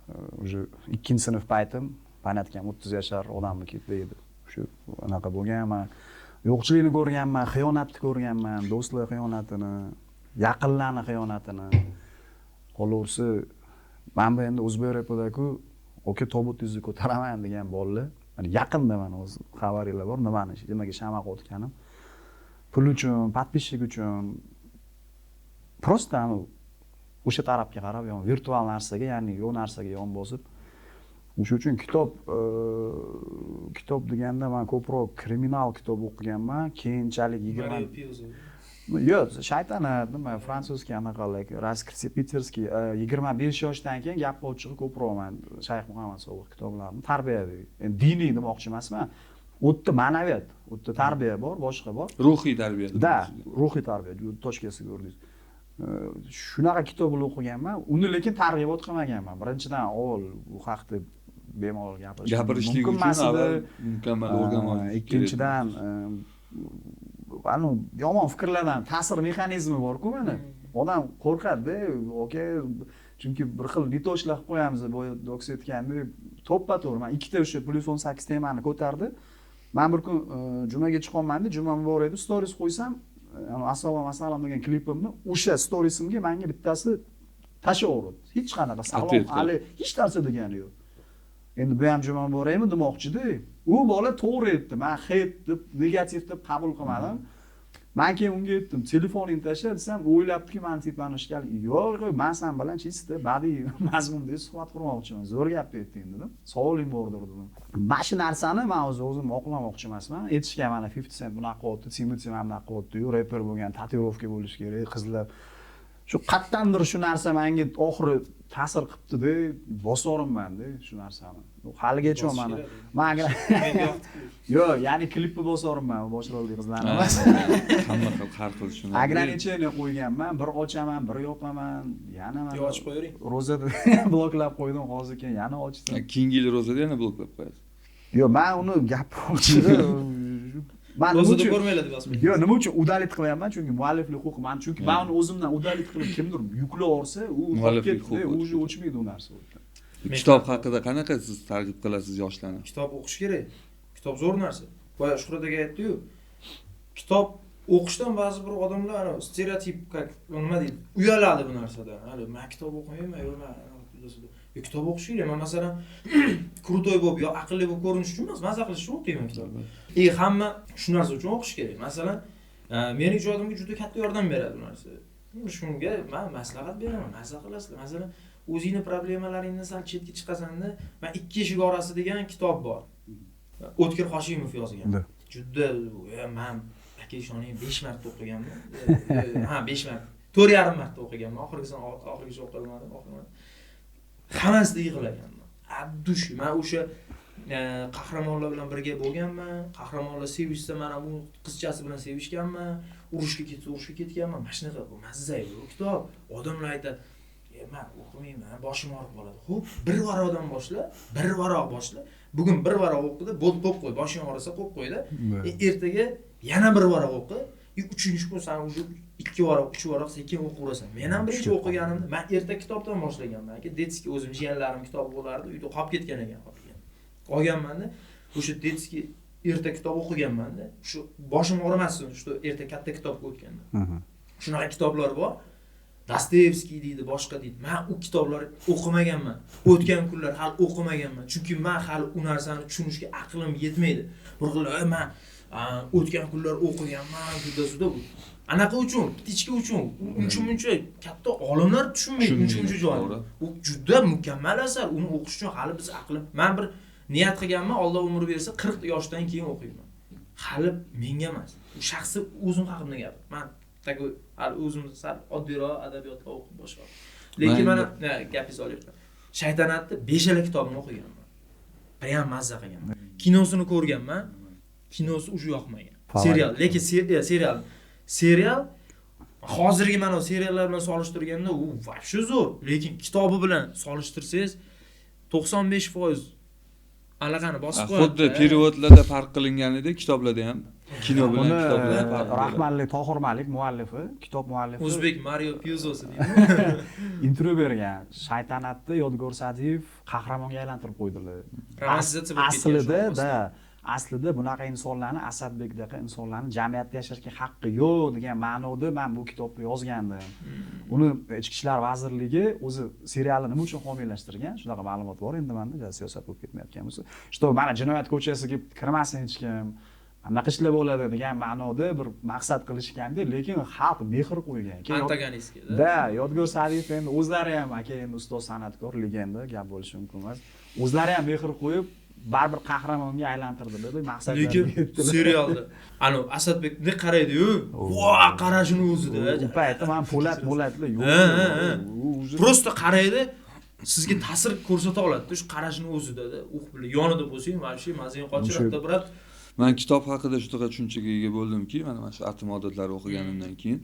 Speaker 1: уже 2-sinf paytim, panatkam 30 yashar odamni ketdi edi. Shu anaqa bo'lgan, men Yo'qchilikni ko'rganman, xiyonatni ko'rganman, do'stlar xiyonatini, yaqinlarni xiyonatini. Qolaversa, man bu endi o'zbek repidaku aka tobutingizni ko'taraman degan bolalar, mana yaqinda mana o'zi xabaringlar bor, nimani, nimaga shama qilayotganim. Pul uchun, подписчик uchun просто o'sha tarafga qarab, yon virtual narsaga, ya'ni yo'q narsaga yon bosib. O'sha uchun kitob deganda man ko'proq kriminal kitob o'qiganman. Keyinchalik 20 yo'q, shaytanat, nima, fransuzskiy anaqalar, Raskritsiy, Piterskiy, 25 yoshdan keyin gap ochig'i ko'proq man Shayx Muhammad Sobiq kitoblarini tarbiyaviy, endi diniy demoqchi emasman. U yerda ma'naviyat, u yerda tarbiya bor, boshqa bor.
Speaker 2: Ruhiy tarbiya.
Speaker 1: Da, ruhiy tarbiya, toshkasi ko'rdingiz. Shunaqa kitoblar o'qiganman, uni lekin targ'ibot qilmaganman. Birinchidan, avval bu haqda bemalol gapirish
Speaker 2: gapirishlik
Speaker 1: mumkin
Speaker 2: uchun
Speaker 1: emas edi.
Speaker 2: Avval mukammal o'rganib olish kerak.
Speaker 1: Ikkinchidan, anu yomon fikrlardan ta'sir mexanizmi bor-ku mana. Odam qo'rqadi, aka, chunki bir xil nitoshlar qilib qo'yamiz, boya doks aytgandek, to'ppa-to'g'ri. Men ikkita o'sha +18 temani ko'tardi. Men bir kun jumaga chiqyapman-da, juma muborak edi, stories qo'ysam, assalomu alaykum degan klipimni o'sha storiesimga menga bittasi tashlaverdi. Hech qanaqa salom, hali hech narsa degani yo'q. Endi bu ham juma muborakmi demoqchi-da. U bola to'g'ri aytdi. Men hate deb, negativ deb qabul qilmadim. Men keyin unga aytdim, telefoningni tashla desam, o'ylabdiki, meni teplanishga yo'q, men sen bilan чисто badiiy mazmunda suhbat qurmoqchiman. Zo'r gap aytding dedim. Savoling bordir dedim. Mana shu narsani men o'zim oqlamoqchi emasman. Aytishgan mana 50 Cent bunaqa qilyapti, Timothy mana bunaqa qilyapti-yu, reper bo'lgan, tatuirovka bo'lishi kerak, qizlar. Shu qayerdandir shu narsa menga oxiri ta'sir qilibdi-da, bosorimman-da shu narsani. Haligacha mana men yo'q, ya'ni klipni bosorimman, bosh rolli qizlarni emas.
Speaker 2: Hamma xil har xil shuni.
Speaker 1: Ограничение qo'yganman, bir ochaman, bir yopaman, yana mana
Speaker 3: ochib qo'yavering.
Speaker 1: Ro'zada bloklab qo'ydim, hozir keyin yana ochdim.
Speaker 2: Keyingi yil ro'zada yana bloklab qo'yasiz.
Speaker 1: Yo'q, men uni gapirmoqchi. Men
Speaker 3: ro'zada ko'rmaylar deb yozib.
Speaker 1: Yo'q, nima uchun udalit qilyapman? Chunki mualliflik huquqi, men chunki men uni o'zimdan udalit qilib kimdir yuklab olsa, u
Speaker 2: mualliflik huquqi
Speaker 1: o'zi o'chmaydi u narsa.
Speaker 2: Kitob haqida qanaqa siz targ'ib qilasiz yoshlarni?
Speaker 3: Kitob o'qish kerak. Kitob zo'r narsa. Boya Shuhrat aka aytdi-yu, kitob o'qishdan ba'zi bir odamlar stereotip, как nima deydi, uyaladi bu narsadan. Hali men kitob o'qimayman, yo'q, men kitob o'qish kerak. Men masalan krutoy bo'lib yo aqlli bo'lib ko'rinish uchun emas, maza qilish uchun o'qiyman kitobni. Hamma shu narsa uchun o'qish kerak. Masalan, meni ijodimga juda katta yordam beradi bu narsa. Shunga men maslahat beraman, maza qilasizlar. Masalan, o'zingni problemalaringdan sal chetga chiqasanda, men Ikki eshik orasi degan kitob bor. O'tkir Hoshimov yozgan. Juda men aka ishoning 5 marta o'qiganman. Ha, 5 marta. 4.5 marta o'qiganman. Oxirgisini oxirigacha o'qilmadim, oxirgi. Hammasida yig'laganman. Abdushi, men o'sha qahramonlar bilan birga bo'lganman. Qahramonlar sevishsa, men ham u qizchasi bilan sevishganman. Urushga ketsa, urushga ketganman. Mana shunaqa bu mazza bu kitob. Odamlar aytadi, men o'qimayman, boshim og'rib qoladi. Xo'p, bir varaqdan boshla, bir varaq boshla. Bugun bir varaq o'qidi, bo'ldi, qo'yib qo'y, boshing og'risa qo'yib qo'yda. Ertaga yana bir varaq o'qi. 3-chi kun sen уже 2 varaq, 3 varaq sekin o'qirasan. Men ham birinchi o'qiganimda, men erta kitobdan boshlaganman. Aka, detskiy o'zim jiyanlarim kitobi bo'lardi, uyda qolib ketgan ekan, qolib ketgan. Olganman-da, o'sha detskiy erta kitob o'qiganman-da. Shu boshim og'rimasin, shu erta katta kitobga o'tganda. Shunaqa kitoblar bor. Dostoyevskiy deydi, boshqa deydi. Men u kitoblarni o'qimaganman. O'tgan kunlar hali o'qimaganman. Chunki men hali u narsani tushunishga aqlim yetmaydi. Bir xil, men o'tgan kunlar o'qiganman, juda-juda. Anaqa uchun, птичка uchun, uncha-muncha katta olimlar tushunmaydi, uncha-muncha joyni. U juda mukammal asar, uni o'qish uchun hali biz aqlim. Men bir niyat qilganman, Alloh umr bersa 40 yoshdan keyin o'qiyman. Hali menga emas. U shaxsi o'zim haqimda gap. Men taku hali o'zim sal oddiyroq adabiyotlar o'qib boshladim. Lekin mana gapingizni olyapman. Shaytanatni 5 kitobini o'qiganman. Prям mazza qilganman. Kinosini ko'rganman. Kinosi уже yoqmagan. Serial, lekin serial. Serial hozirgi mana seriallar bilan solishtirganda u вообще zo'r, lekin kitobi bilan solishtirsangiz 95% alaqani bosib qo'yadi.
Speaker 2: Xuddi perevodlarda farq qilinganida kitoblarda ham kino bilan kitoblarda farq.
Speaker 1: Rahmatli Tohir Malik muallifi, kitob muallifi.
Speaker 3: O'zbek Mario Puzosi deydi.
Speaker 1: Intervyu bergan. Shaytanatni Yodgor Sa'diyev qahramonga aylantirib qo'ydilar.
Speaker 3: Romantizatsiya bo'lib ketgan.
Speaker 1: Aslida da Aslida bunaqa insonlarni, Asadbekdaqa insonlarni jamiyatda yashashga haqqi yo'q degan ma'noda men bu kitobni yozgandim. Uni Ichki ishlar vazirligi o'zi serialni nima uchun homiylashtirgan? Shunaqa ma'lumot bor endi menda, siyosat bo'lib ketmayotgan bo'lsa. Что mana jinoyat ko'chasiga kirmasin hech kim. Anaqa ishlar bo'ladi degan ma'noda bir maqsad qilishganda, lekin xalq mehr qo'ygan.
Speaker 3: Antagonistga.
Speaker 1: Da, Yodgor Sa'diyev endi o'zlari ham aka endi ustoz san'atkor, legenda, gap bo'lishi mumkin emas. O'zlari ham mehr qo'yib baribir qahramonga aylantirdilar, maqsadlarga
Speaker 3: Lekin
Speaker 1: yetdilar.
Speaker 3: Serialda ana Asadbek ne qaraydi-yu, va qarashini o'zida.
Speaker 1: U paytda men Po'lat mo'latlar yo'q.
Speaker 3: Prosta qaraydi, sizga ta'sir ko'rsata oladi-da, shu qarashini o'zida-da. Uh bilan yonida bo'lsang, вообще mazang qochiradi, brat.
Speaker 2: Men kitob haqida shunaqa tushunchaga ega bo'ldimki, mana shu Atom odatlari o'qiganimdan keyin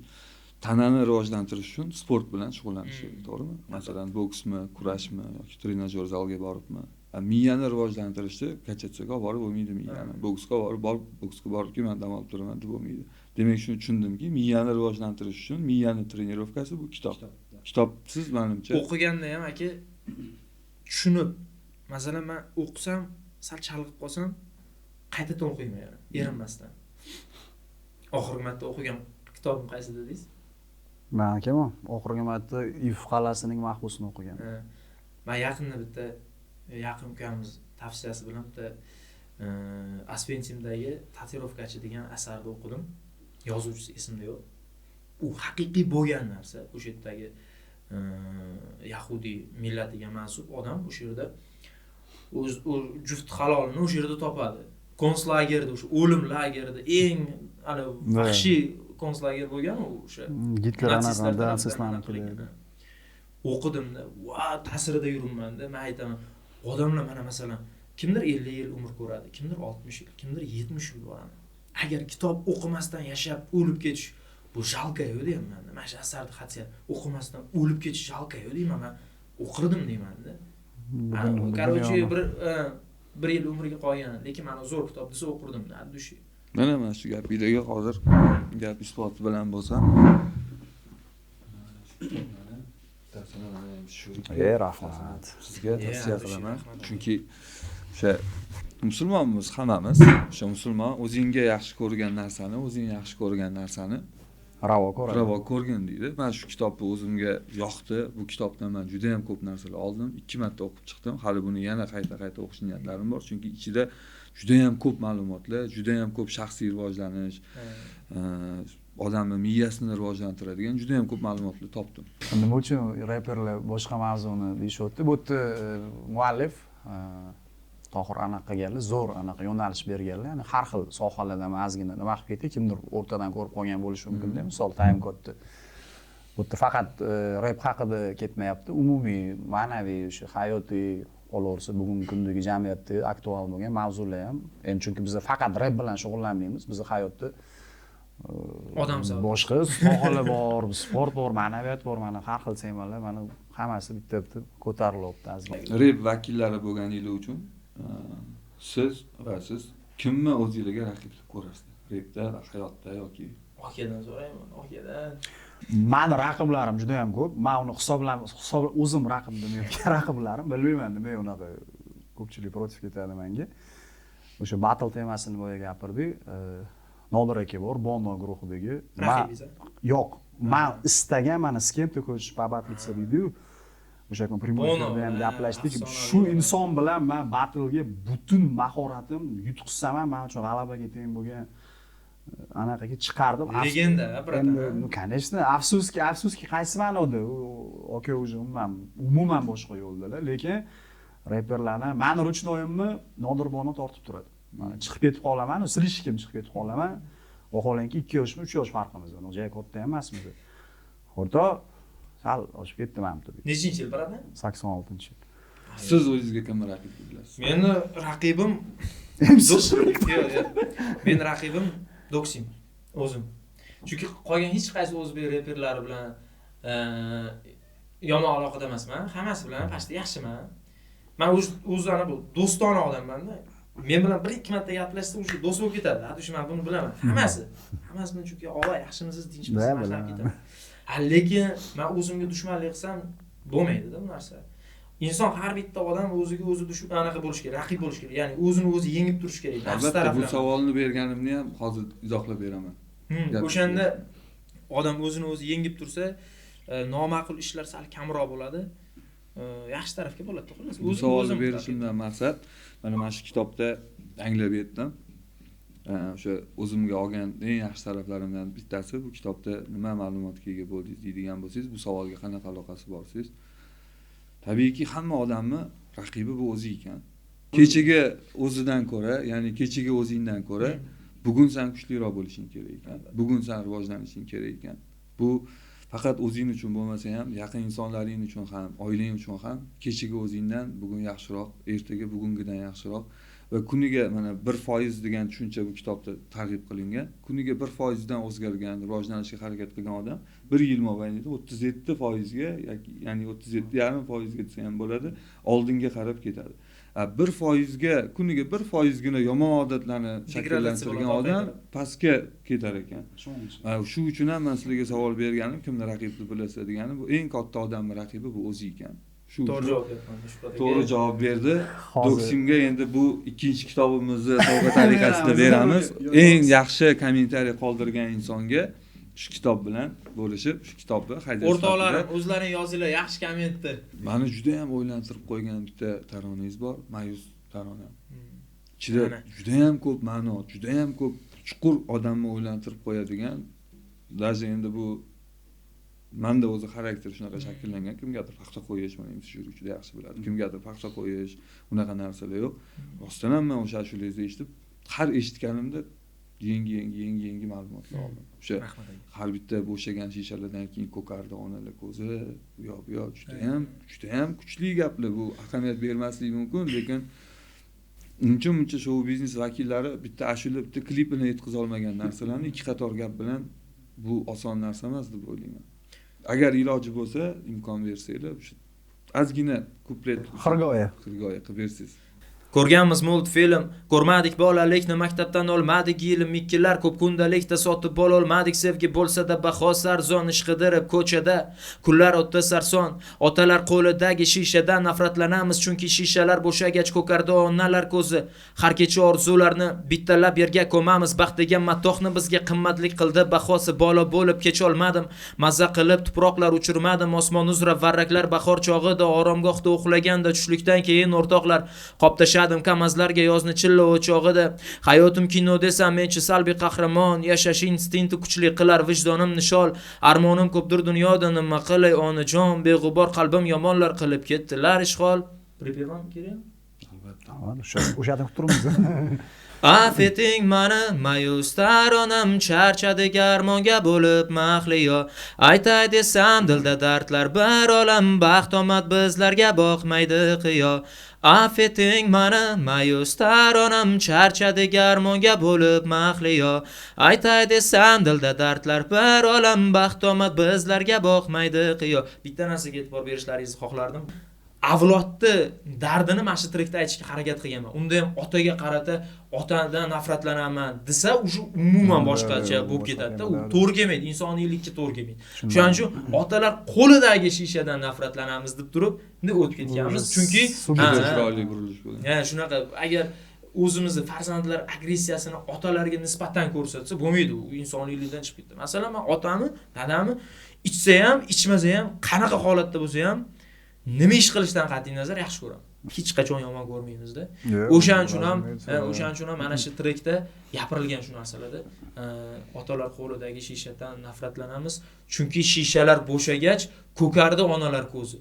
Speaker 2: tanani rivojlantirish uchun sport bilan shug'ullanish kerak, to'g'rimi? Masalan, boksmi, kurashmi yoki trenajyor zalga boribmi? Miyani rivojlantirishda kachatsaga borib bo'lmaydi miyani. Boksga borib, boksga boribki, men dam olib turaman deb bo'lmaydi. Demak, shuni tushundimki, miyani rivojlantirish uchun miyani trenirovkasi bu kitob. Kitobsiz menimcha
Speaker 3: o'qiganda ham aka tushunib, masalan, men o'qisam, sal chalg'ib qolsam, qaytadan o'qiyman yana, erinmasdan. Oxirgi marta o'qigan kitobim qaysi dedingiz?
Speaker 1: Men akam oxirgi marta If qal'asining mahbusini o'qigan.
Speaker 3: Men yaqinda bitta yaqin ukamiz tavsiyasi bilan bitta Osvensimdagi tatuirovkachi degan asarni o'qidim. Yozuvchisi esimda yo'q. U haqiqiy bo'lgan narsa. O'sha yerdagi yahudiy millatiga mansub odam o'sha yerda o'z juft halolini o'sha yerda topadi. Konslagerda, o'sha o'lim lagerida eng ana vahshiy konslager bo'lgan u o'sha
Speaker 1: Gitler anaqa
Speaker 3: o'qidimda, va ta'sirida yuribman-da. Men aytaman, odamlar mana masalan, kimdir 50 yil umr ko'radi, kimdir 60 yil, kimdir 70 yil bo'ladi. Agar kitob o'qimasdan yashab o'lib ketish bu jalka-yu deyman. Mana shu asarni hatsa o'qimasdan o'lib ketish jalka-yu deyman. Men o'qirdim deyman-da. Короче, bir yil umriga qolgan, lekin mana zo'r kitob desa o'qirdim, от души.
Speaker 2: Mana shu gapingizga hozir gap isboti bilan bo'lsa.
Speaker 1: Rahmat.
Speaker 2: Sizga tavsiya qilaman. Chunki o'sha musulmonmiz hammamiz. O'sha musulmon o'zingga yaxshi ko'rgan narsani, o'zing yaxshi ko'rgan narsani
Speaker 1: ravo ko'radi.
Speaker 2: Ravo ko'rgin deydi. Men shu kitobni o'zimga yoqdi. Bu kitobdan men juda ham ko'p narsalar oldim. 2 marta o'qib chiqdim. Hali buni yana qayta-qayta o'qish niyatlarim bor. Chunki ichida juda ham ko'p ma'lumotlar, juda ham ko'p shaxsiy rivojlanish, odamning miyasini rivojlantiradigan juda ham ko'p ma'lumotlar topdim.
Speaker 1: Nima uchun reperlar boshqa mavzuni deyishyapti? Bu yerda muallif Tohir anaqa qilganlar, zo'r anaqa yo'nalish berganlar. Ya'ni har xil sohalardan ozgina nima qilib ketdik, kimdir o'rtadan ko'rib qolgan bo'lishi mumkin-da. Misol time kodni. Bu yerda faqat rep haqida ketmayapti, umumiy ma'naviy o'sha hayotiy qolaversa bugungi kundagi jamiyatda aktual bo'lgan mavzular ham. Endi chunki biz faqat rep bilan shug'ullanmaymiz, biz hayotda
Speaker 3: odam
Speaker 1: boshqa sohalar bor, sport bor, ma'naviyat bor, mana har xil temalar, mana hammasi bitta-bitta ko'tarilyapti ozgina.
Speaker 2: Rep vakillari bo'lganingiz uchun siz va siz kimni o'zingizga raqib deb ko'rasiz? Repda, hayotda yoki
Speaker 3: akadan so'rayman, akadan.
Speaker 1: Mani raqiblarim juda ham ko'p. Men uni hisoblam, o'zim raqib demayotgan raqiblarim, bilmayman nima unaqa ko'pchilik protiv ketadi menga. O'sha battle temasini boya gapirdik. Nodir aka bor, Bono guruhidagi.
Speaker 3: Raqibingiz?
Speaker 1: Yo'q, men istagan mana с кем ты хочешь побатлиться deydi-yu. O'sha kun primoy efirda ham gaplashdik. Shu inson bilan men battle'ga butun mahoratim yutqizsam ham men uchun g'alabaga teng bo'lgan anaqaga chiqardim.
Speaker 3: Legenda, bratan.
Speaker 1: Ну, конечно, afsuski, afsuski qaysi ma'noda? U aka уже umuman boshqa yo'ldalar, lekin reperlarni meni ruchnoyimni Nodir Bono tortib turadi. Mana chiqib ketib qolaman, slishkim chiqib ketib qolaman. Vaholanki 2 yoshmi, 3 yosh farqimiz bor. Juda katta ham emasmiz. O'rta sal oshib ketdi mana bu.
Speaker 3: Nechinchi yil, bratan?
Speaker 1: 86-yil.
Speaker 2: Siz o'zingizga kimni raqib deb bilasiz?
Speaker 3: Meni raqibim Meni raqibim Doksim o'zim. Chunki qolgan hech qaysi o'zbek reperlari bilan yomon aloqada emasman, hammasi bilan pastda yaxshiman. Men o'z ana bu do'stona odamman-da. Men bilan 1-2 marta gaplashsa o'sha do'st bo'lib ketadi. Ha, shu men buni bilaman. Hammasi. Hammasi bilan chunki og'a yaxshimisiz, tinchmisiz, mashhur ketaman. Ha, lekin men o'zimga dushmanlik qilsam bo'lmaydi-da bu narsa. Inson, har bitta odam o'ziga o'zi dushman anaqa bo'lishi kerak, raqib bo'lishi kerak. Ya'ni o'zini o'zi yengib turishi kerak. Nafs
Speaker 2: Albatta, bu
Speaker 3: taraflama.
Speaker 2: savolni berganimni ham hozir izohlab beraman.
Speaker 3: O'shanda odam o'zini o'zi yengib tursa, noma'qul ishlar sal kamroq bo'ladi. Yaxshi tarafga bo'ladi, xullas.
Speaker 2: Bu savolni berishimdan maqsad, mana shu kitobda anglab yetdim. O'sha o'zimga olgan eng yaxshi taraflarimdan bittasi bu kitobda nima ma'lumotga ega bo'ldingiz deydigan bo'lsangiz, bu savolga qanaqa aloqasi bor siz? Tabiiyki, hamma odamni raqibi bu o'zi ekan. Kechaga o'zidan ko'ra, ya'ni kechaga o'zingdan ko'ra bugun sen kuchliroq bo'lishing kerak ekan. Bugun sen rivojlanishing kerak ekan. Bu faqat o'zing uchun bo'lmasa ham, yaqin insonlaring uchun ham, oilang uchun ham kechaga o'zingdan bugun yaxshiroq, ertaga bugungidan yaxshiroq va kuniga mana 1% degan tushuncha bu kitobda targ'ib qilingan. Kuniga 1% dan o'zgargan, rivojlanishga harakat qilgan odam bir yil mobaynida 37% ga yoki ya'ni 37,5% ga desa ham bo'ladi, oldinga qarab ketadi. 1% ga kuniga 1%gina yomon odatlarni shakllantirgan odam pastga ketar ekan. Shu uchun ham men sizlarga savol berganim, kimni raqib deb bilasiz deganim, bu eng katta odamning raqibi bu o'zi ekan. Shu
Speaker 3: to'g'ri javob berdi.
Speaker 2: To'g'ri javob berdi. Doksimga endi bu ikkinchi kitobimizni sovg'a tariqasida beramiz. Eng yaxshi kommentariy qoldirgan insonga shu kitob bilan bo'lishib, shu kitobni hadya.
Speaker 3: O'rtoqlarim, o'zlaring yozinglar yaxshi kommentni.
Speaker 2: Meni juda ham o'ylantirib qo'ygan bitta taronangiz bor, Ma'yus tarona. Ichida juda ham ko'p ma'no, juda ham ko'p chuqur odamni o'ylantirib qo'yadigan. Даже endi bu menda o'zi xarakter shunaqa shakllangan, kimgadir paxta qo'yish, mana MC Shurik juda yaxshi biladi. Kimgadir paxta qo'yish, unaqa narsalar yo'q. Rostdan ham men o'sha ashulangizni eshitib, har eshitganimda yangi ma'lumotlar oldim. O'sha har bitta bo'shagan shishalardan keyin ko'kardi onalar ko'zi, u yoq bu yoq, juda ham kuchli gaplar. Bu ahamiyat bermasligi mumkin, lekin uncha-muncha shou biznes vakillari bitta ashula, bitta klipini yetkaza olmagan narsalarni ikki qator gap bilan bu oson narsa emas deb o'ylayman. Agar iloji bo'lsa, imkon bersanglar, o'sha ozgina kuplet
Speaker 1: xirgoya
Speaker 2: qilib bersangiz.
Speaker 3: Ko'rganmiz multfilm, ko'rmadik bolalikni, maktabdan olmadik ilm, ikkilar ko'p kundalikda sotib ololmadik, sevgi bo'lsa-da bahosi arzon, ish qidirib ko'chada kunlar o'tdi sarson, otalar qo'lidagi shishadan nafratlanamiz, chunki shishalar bo'shagach ko'kardi onalar ko'zi, har kecha orzularni bittalab yerga ko'mamiz, baxt degan matohni bizga qimmatlik qildi bahosi, bola bo'lib kecholmadim, maza qilib tuproqlar uchirmadim, osmon uzra varraklar bahor chog'ida oromgohda uxlaganda tushlikdan keyin o'rtoqlar qoptashadi kamazlarga yozni chilla o'chog'ida, hayotim kino desam menchi salbiy qahramon, yashash instinkti kuchli qilar vijdonim nishol, armonim ko'pdir dunyoda nima qilay onajon, beg'ubor qalbim yomonlar qilib ketdilar ishg'ol. Pripevam kerak?
Speaker 2: Albatta.
Speaker 1: O'sha yerda kutib turibmiz.
Speaker 3: Afeting mani ma'yus taronam, charchadik armonga bo'lib mahliyo, aytay desam dilda dardlar bir olam, baxt omad bizlarga boqmaydi qiyo. Afeting mani ma'yus taronam, charchadik armonga bo'lib mahliyo, aytay desam dilda dardlar bir olam, baxt omad bizlarga boqmaydi qiyo. Bitta narsaga e'tibor berishlaringizni xohlardim. Avlodni dardini mana shu trekda aytishga harakat qilganman. Unda ham otaga qarata otadan nafratlanaman desa, o'sha umuman boshqacha bo'lib ketadi-da. U to'g'ri kelmaydi, insoniylikka to'g'ri kelmaydi. Shuning uchun otalar qo'lidagi shishadan nafratlanamiz deb turib, endi o'tib ketganmiz. Chunki
Speaker 2: chiroyli burilish bo'lgan.
Speaker 3: Ha, shunaqa agar o'zimizni farzandlar agressiyasini otalarga nisbatan ko'rsatsa bo'lmaydi, u insoniylikdan chiqib ketadi. Masalan, men otamni, dadamni ichsa ham, ichmasa ham, qanaqa holatda bo'lsa ham nima ish qilishdan qat'iy nazar yaxshi ko'raman. Hech qachon yomon ko'rmaymizda. O'shaning uchun ham mana shu trekda gapirilgan shu narsalarda otalar qo'lidagi shishadan nafratlanamiz, chunki shishalar bo'shagach ko'kardi onalar ko'zi.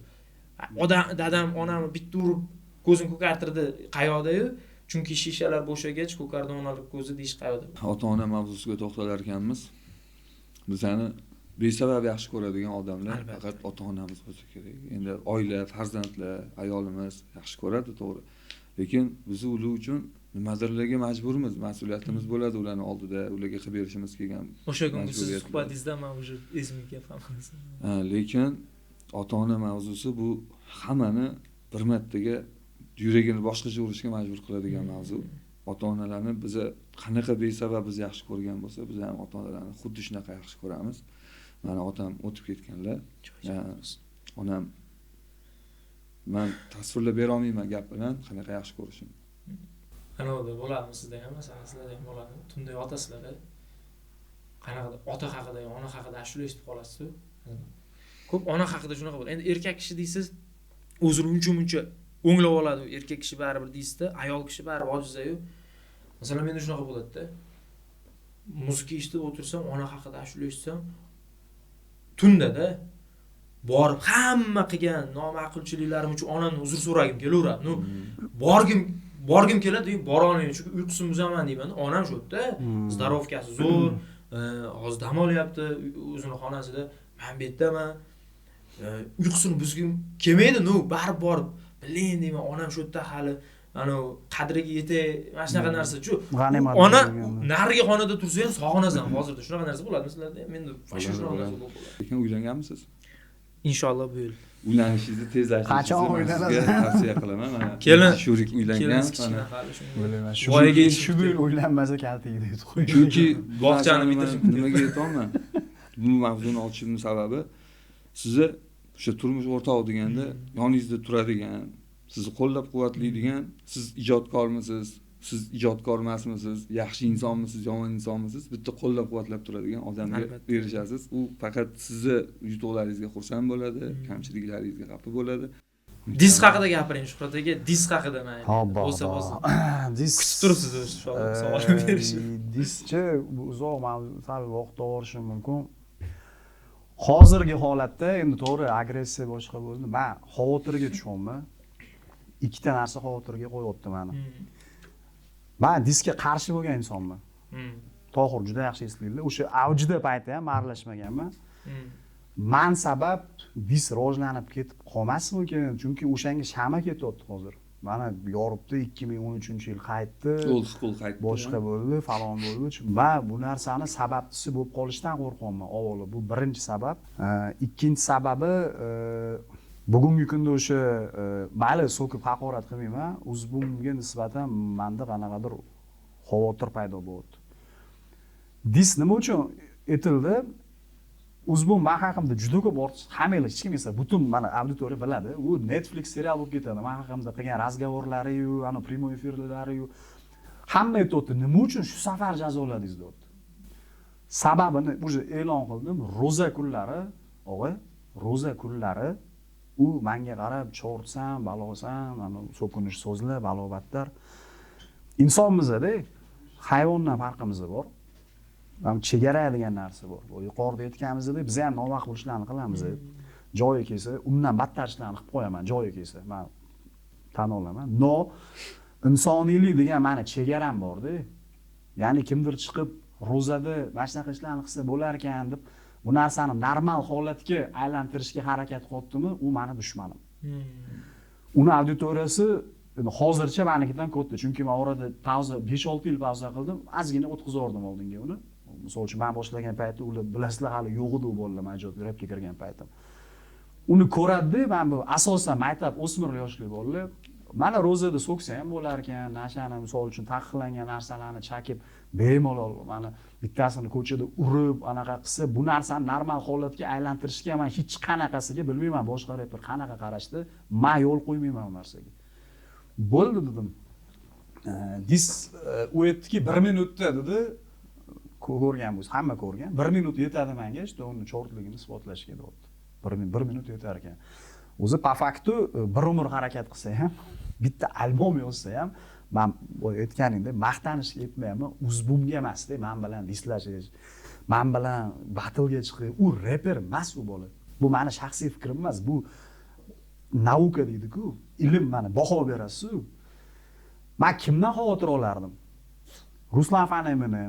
Speaker 3: Odam dadam onamni bitta urib ko'zini ko'kartirdi qayoqda-yu, chunki shishalar bo'shagach ko'kardi onalar ko'zi deyish qayoqda.
Speaker 2: Ota-ona mavzusiga to'xtalar ekanmiz. Bizani besabab yaxshi ko'radigan odamlar faqat ota-onamiz bo'lsa kerak. Endi oila, farzandlar, ayolimiz yaxshi ko'radi, to'g'ri. Lekin biz ular uchun nimadirlarga majburmiz, mas'uliyatimiz bo'ladi ularning oldida, ularga qilib berishimiz kelgan.
Speaker 3: O'sha kungi siz suhbatingizda men o'sha esimga kelib.
Speaker 2: Ha, lekin ota-ona mavzusi bu hammani bir martaga yuragini boshqacha urishga majbur qiladigan mavzu. Ota-onalarni biza qanaqa besabab biz yaxshi ko'rgan bo'lsa, biz ham ota-onalarni xuddi shunaqa yaxshi ko'ramiz. Mani otam o'tib ketganlar. Onam Man tasvirlab bera olmayman gap bilan qanaqa yaxshi ko'rishim.
Speaker 3: Anavda bo'ladimi sizda ham, masalan, sizlarda ham bo'ladimi? Tunda yotasizlar, qanaqadir ota haqida yo ona haqida ashula eshitib qolasiz-ku. Ko'p ona haqida shunaqa bo'ladi. Endi erkak kishi deysiz, o'zini uncha-muncha o'nglab oladi, erkak kishi baribir deysizda, ayol kishi baribir ojiz-ku. Masalan, menda shunaqa bo'ladi-da. Muzika eshitib o'tirsam, ona haqida ashula eshitsam, tunda-da borib hamma qilgan noma'qulchiliklarim uchun onamdan uzr so'ragim kelaveradi. Ну, borgim keladi, bora olmayman, chunki uyqusini buzaman deyman. Onam shu yerda, здоровка si zo'r, hozir dam olyapti o'zini xonasida, men bu yerdaman. Uyqusini buzgim kelmaydi, ну, baribir borib, блин deyman, onam shu yerda hali ana qadriga yetay, mana shunaqa narsa-chu. Ona narigi xonada tursa ham sog'inasan hozirda. Shunaqa narsa bo'ladimi sizlarda ham? Menda shunaqa narsa bo'ladi.
Speaker 2: Lekin uylanganmisiz?
Speaker 3: Inshaalloh bu yil.
Speaker 2: Uylanishingizni tezlashtirishingizni tavsiya qilaman. Mana
Speaker 3: kelin
Speaker 2: Shurik uylangan,
Speaker 3: mana
Speaker 1: voyaga shu yil uylanmasa kaltaga deb qo'ying.
Speaker 2: Chunki
Speaker 3: bog'chani bitirishim
Speaker 2: nimaga aytaman? Bu mavzuni ochishimning sababi sizni o'sha turmush o'rtog'i deganda yoningizda turadigan, sizni qo'llab-quvvatlaydigan, siz ijodkormisiz, siz ijodkor emasmisiz, yaxshi insonmisiz, yomon insonmisiz, bitta qo'llab-quvvatlab turadigan odamga erishasiz. U faqat sizni yutuqlaringizga xursand bo'ladi, kamchiliklaringizga xafa bo'ladi.
Speaker 3: Dis haqida gapiring Shuhrat aka, dis haqida mayli. Bo'lsa bo'lsa.
Speaker 1: Dis
Speaker 3: kutib turibsiz o'sha savol berishni.
Speaker 1: Dischi uzoq mavzu, sal vaqt olishim mumkin. Hozirgi holatda endi to'g'ri agressiya boshqa bo'ldi. Men xavotirga tushyapman. Ikkita narsa xavotirga qo'yapti meni. Men diskka qarshi bo'lgan insonman. Tohir juda yaxshi eslaydilar. O'sha avjida payti ham aralashmaganman. Man sabab dis rivojlanib ketib qolmasmikin? Chunki o'shanga shama ketyapti hozir. Mana yoribdi 2013-yil qaytdi.
Speaker 2: Old school qaytdi.
Speaker 1: Boshqa bo'ldi, falon bo'ldi. Chunki men bu narsani sababchisi bo'lib qolishdan qo'rqyapman avvalo. Bu birinchi sabab. Ikkinchi sababi bugungi kunda o'sha mayli so'kib haqorat qilmayman, Uzbunga nisbatan menda qanaqadir xavotir paydo bo'ldi. Dis nima uchun aytildi? Uzbun men haqimda juda ko'p ortiq, hammanglar hech kim esa butun mana auditoriya biladi. U Netflix serial bo'lib ketadi. Men haqimda qilgan razgovorlari-yu, ana primoy efirlari-yu hamma aytdi, nima uchun shu safar jazoladingiz deyapti. Sababini уже e'lon qildim. Ro'za kunlari, og'a, ro'za kunlari u menga qarab chortsan, balosan, mana so'kinish so'zlar, balobatlar. Insonmiz-da, hayvondan farqimiz bor. Ham chegara degan narsa bor. Bu yuqorida aytganimizdek, biz ham noma'qul ishlarni qilamiz. Joyi kelsa, undan battar ishlarni qilib qo'yaman, joyi kelsa, men tan olaman. No, insoniylik degan meni chegaram bor-da. Ya'ni kimdir chiqib ro'zada mana shunaqa ishlarni qilsa bo'lar ekan deb bu narsani normal holatga aylantirishga harakat qilyaptimi, u meni dushmanim. Uni auditoriyasi hozircha menikidan katta, chunki men orada pauza 5-6 yil pauza qildim, ozgina o'tkazordim oldinga uni. Misol uchun men boshlagan paytda ular bilasizlar hali yo'q edi u bolalar, men ijod rapga kirgan paytim. Uni ko'radi, men bu asosan maktab o'smir yoshli bolalar, mana ro'zada so'ksa ham bo'lar ekan, nashani misol uchun taqiqlangan narsalarni chakib bemalol mana bittasini ko'chada urib anaqa qilsa, bu narsani normal holatga aylantirishga men hech qanaqasiga bilmayman, boshqa reper qanaqa qarashdi, men yo'l qo'ymayman u narsaga. Bo'ldi dedim. Dis u aytdiki 1 minutda dedi, ko'rgan bo'lsa, hamma ko'rgan. 1 minut yetadi menga, işte uni chortligini isbotlashga deyapti. 1 minut yetar ekan. O'zi по факту bir umr harakat qilsa ham, bitta albom yozsa ham, men aytganingdek maqtanishga yetmayapman, Uzbunga emas-da, men bilan dislashish, men bilan battle'ga chiqish, u reper emas u bola. Bu meni shaxsiy fikrim emas, bu nauka deydi-ku, ilm mana baho berasiz-ku. Men kimdan xavotir olardim? Ruslan Fanemini,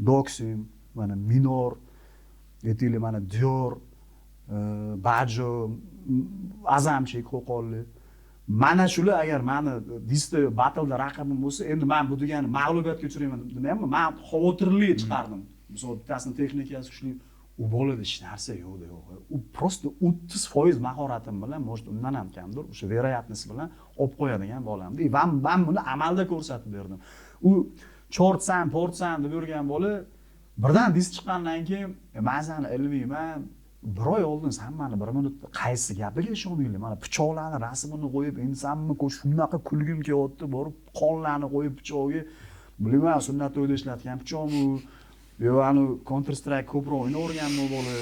Speaker 1: Doksim, mana Minor, aytaylik mana Dior, Bajo, Azamchik Qo'qonli. Mana shular agar meni disda battleda raqibim bo'lsa, endi men bu degani mag'lubiyatga uchrayman demayapman, men xavotirli chiqardim. Misol bittasini texnikasi kuchli, u bolada hech narsa yo'q-da, yo'q. U просто 30% mahoratim bilan, может undan ham kamdir, o'sha вероятность bilan olib qo'yadigan bolamdi. Va men buni amalda ko'rsatib berdim. U chortsan, portsan deb yurgan bola birdan dis chiqqandan keyin men seni ilmayman, Bir oy oldin san mani bir minutda qaysi gapiga ishoninglar? Mana pichoqlarni rasmini qo'yib, insanmi shunaqa kulgim kelyapti, borib qonlarni qo'yib pichog'iga, bilmayman, sunnat to'yda ishlatgan pichoqmi, yo anu Counter Strike ko'proq o'ynaverganmi u bola.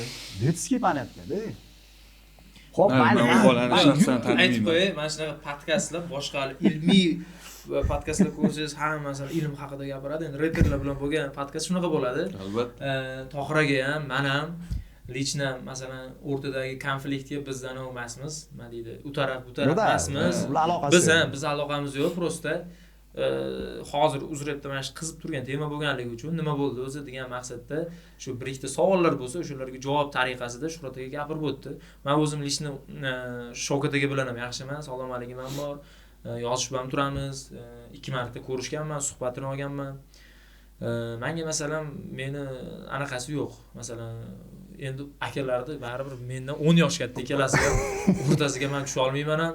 Speaker 1: Детский понятка-da. Xo'p,
Speaker 2: mayli, men u bolani shaxsan
Speaker 3: Aytib
Speaker 2: tanimayman.
Speaker 3: qo'yay, mana shunaqa podkastlar, boshqa ilmiy podkastlar ko'rsangiz, hamma masalan ilm haqida gapiradi. Endi reperlar bilan bo'lgan podkast shunaqa bo'ladi.
Speaker 2: Albatta.
Speaker 3: Tohir aka ham, man ham лично masalan o'rtadagi konfliktga bizdan emasmiz. Nima deydi? U taraf, bu taraf emasmiz.
Speaker 1: Ular aloqasi
Speaker 3: Biz
Speaker 1: yo'q.
Speaker 3: ham, biz aloqamiz yo'q, просто hozir Uzrepda mana shu qizib turgan tema bo'lganligi uchun nima bo'ldi o'zi degan maqsadda shu bir ikkita savollar bo'lsa, o'shalarga javob tariqasida Shuhrat aka gapirib o'tdi. Men o'zim лично Shavkat aka bilan ham yaxshiman, salom alaykum ham bor. Yozishib ham turamiz. 2 marta ko'rishganman, suhbatini olganman. Menga masalan meni anaqasi yo'q. Masalan, endi akalarni baribir mendan 10 yosh katta ikkalasi ham o'rtasiga men tusha olmayman ham.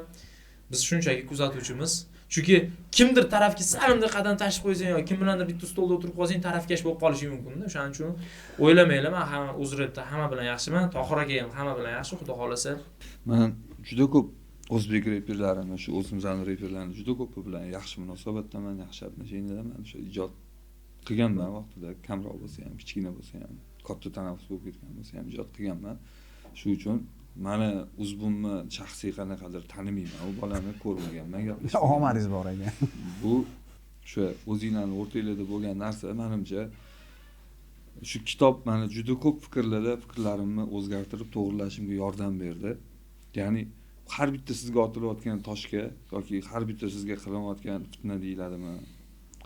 Speaker 3: Biz shunchaki kuzatuvchimiz. Chunki kimdir tarafga salimdir qadam tashlab qo'ysang yoki kim bilandir bitta stolda o'tirib qolsang tarafkash bo'lib qolishi mumkin-da. O'shaning uchun o'ylamanglar, men hamma Uzrepda hamma bilan yaxshiman. Tohir aka ham hamma bilan yaxshi, xudo xolasa.
Speaker 2: Men juda ko'p o'zbek reperlarini, shu o'zimizning reperlarni juda ko'pi bilan yaxshi munosabatdaman, yaxshi отношениядaman. O'sha ijod qilganman vaqtida, kamroq bo'lsa ham, kichkina bo'lsa ham, katta tanaffus bo'lib ketgan bo'lsa ham ijod qilganman. Shu uchun mani Uzbunni shaxsiy qanaqadir tanimayman, u bolani ko'rmaganman, gaplashmaganman.
Speaker 1: Omadingiz bor ekan.
Speaker 2: Bu o'sha o'zinglarni o'rtanglarda bo'lgan narsa, menimcha shu kitob meni juda ko'p fikrlarda fikrlarimni o'zgartirib to'g'rilashimga yordam berdi. Ya'ni har bitta sizga otilayotgan toshga yoki har bitta sizga qilinayotgan fitna deyiladimi,